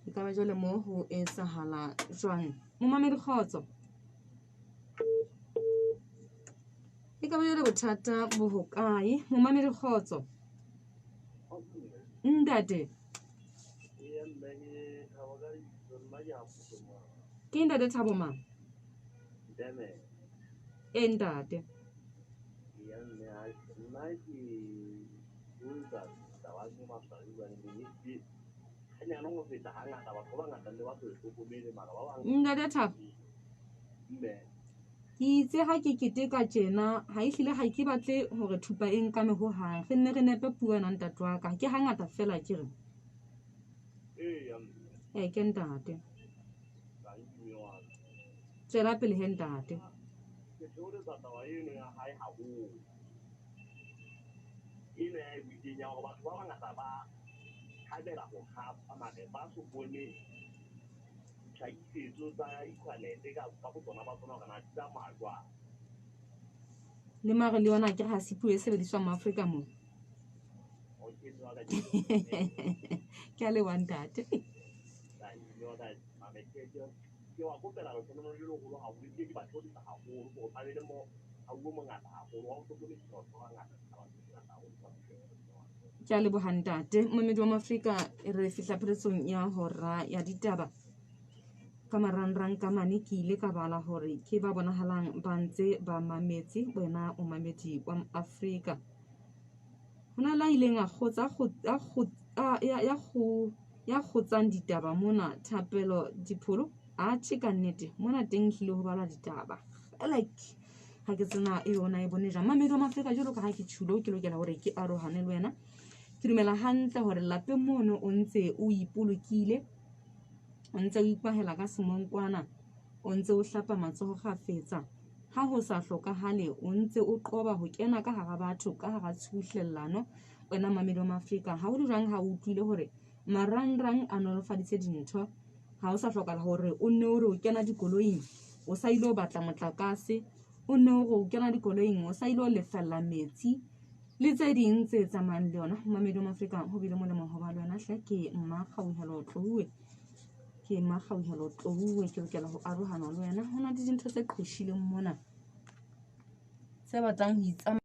e ka ba jwale mo ho etsahala jwang? Momamedi kgotso, e ka ba jwale bothata bo hokae? Momamedi kgotso, ntate. Ke ntate Thabo mang? E ntate. Ntate Thabo, ke itse ha ke keteka tjena, ha e hlile ha ke batle hore thupa e nkame hohang. Re nne re nepe puo yona ntate wa ka, ke hangata fela ke re. Ee, ke ntate. Tswela pele he ntate. Ke theoletsa taba eno ya hae haholo. Eno ya e buitseng ya hore batho ba bangata ba thabela ho hapa mare ba so bone tlhakisetso tsa Equinet ka botsona ba tsona hore na di tsamaya jwang. Le mare le yona akere ha se puo e sebediswang mo Afrika mo. Okay, mme wa ka, Ke a leboha ntate. Ke wa kopela lehlohonolo le leholo haholo, ebile ke ba thoholetsa haholo hore ba be le mohawu o mongata haholo wa ho hlokomedisa batho ba bangata ditaba tse ngata haholo tsa bophelo. Ke a leboha ntate. Momedi wa Afrika, re fihla pheletsong ya hora ya ditaba. Ka marangrang ka mane ke ile ka bala hore ke ba bonahalang ba ntse ba mametse wena o mamedi wa Afrika. Ho na le a ileng a kgotsa ya kgotsang ditaba mona, Thapelo Dipholo. Atjhe ka nnete mona teng hlile ho balwa ditaba. Like ha ke tsena yona e bone jwang. Mamedi wa Afrika, jwalo ka ha ke tjhulo, ke lokela hore ke arohane le wena. Ke dumela hantle hore lapeng mono o ntse o ipolokile, o ntse o ikwahela ka semonkwana, o ntse o hlapa matsoho kgafetsa. Ha ho sa hlokahale, o ntse o qoba ho kena ka hara batho, ka hara tshubuhlellano. Wena mamedi wa Afrika, ha ho le jwang ha o utlwile hore marangrang a nolofaditse dintho, ha o sa hlokahala hore o nne o re o kena dikoloing o sa ile o batla motlakase, o nne o re o kena dikoloing o sa ile o lefella metsi le tse ding tse tsamayang le yona. Mamedi wa Afrika, ho bile molemo ho ba le wena hle. Ke Mmakgauhelo Tlouwe, ke Mmakgauhelo Tlouwe, ke lokela ho arohana le wena. Ho na le dintho tse qhoshileng mona tse batlang ho itsamaya.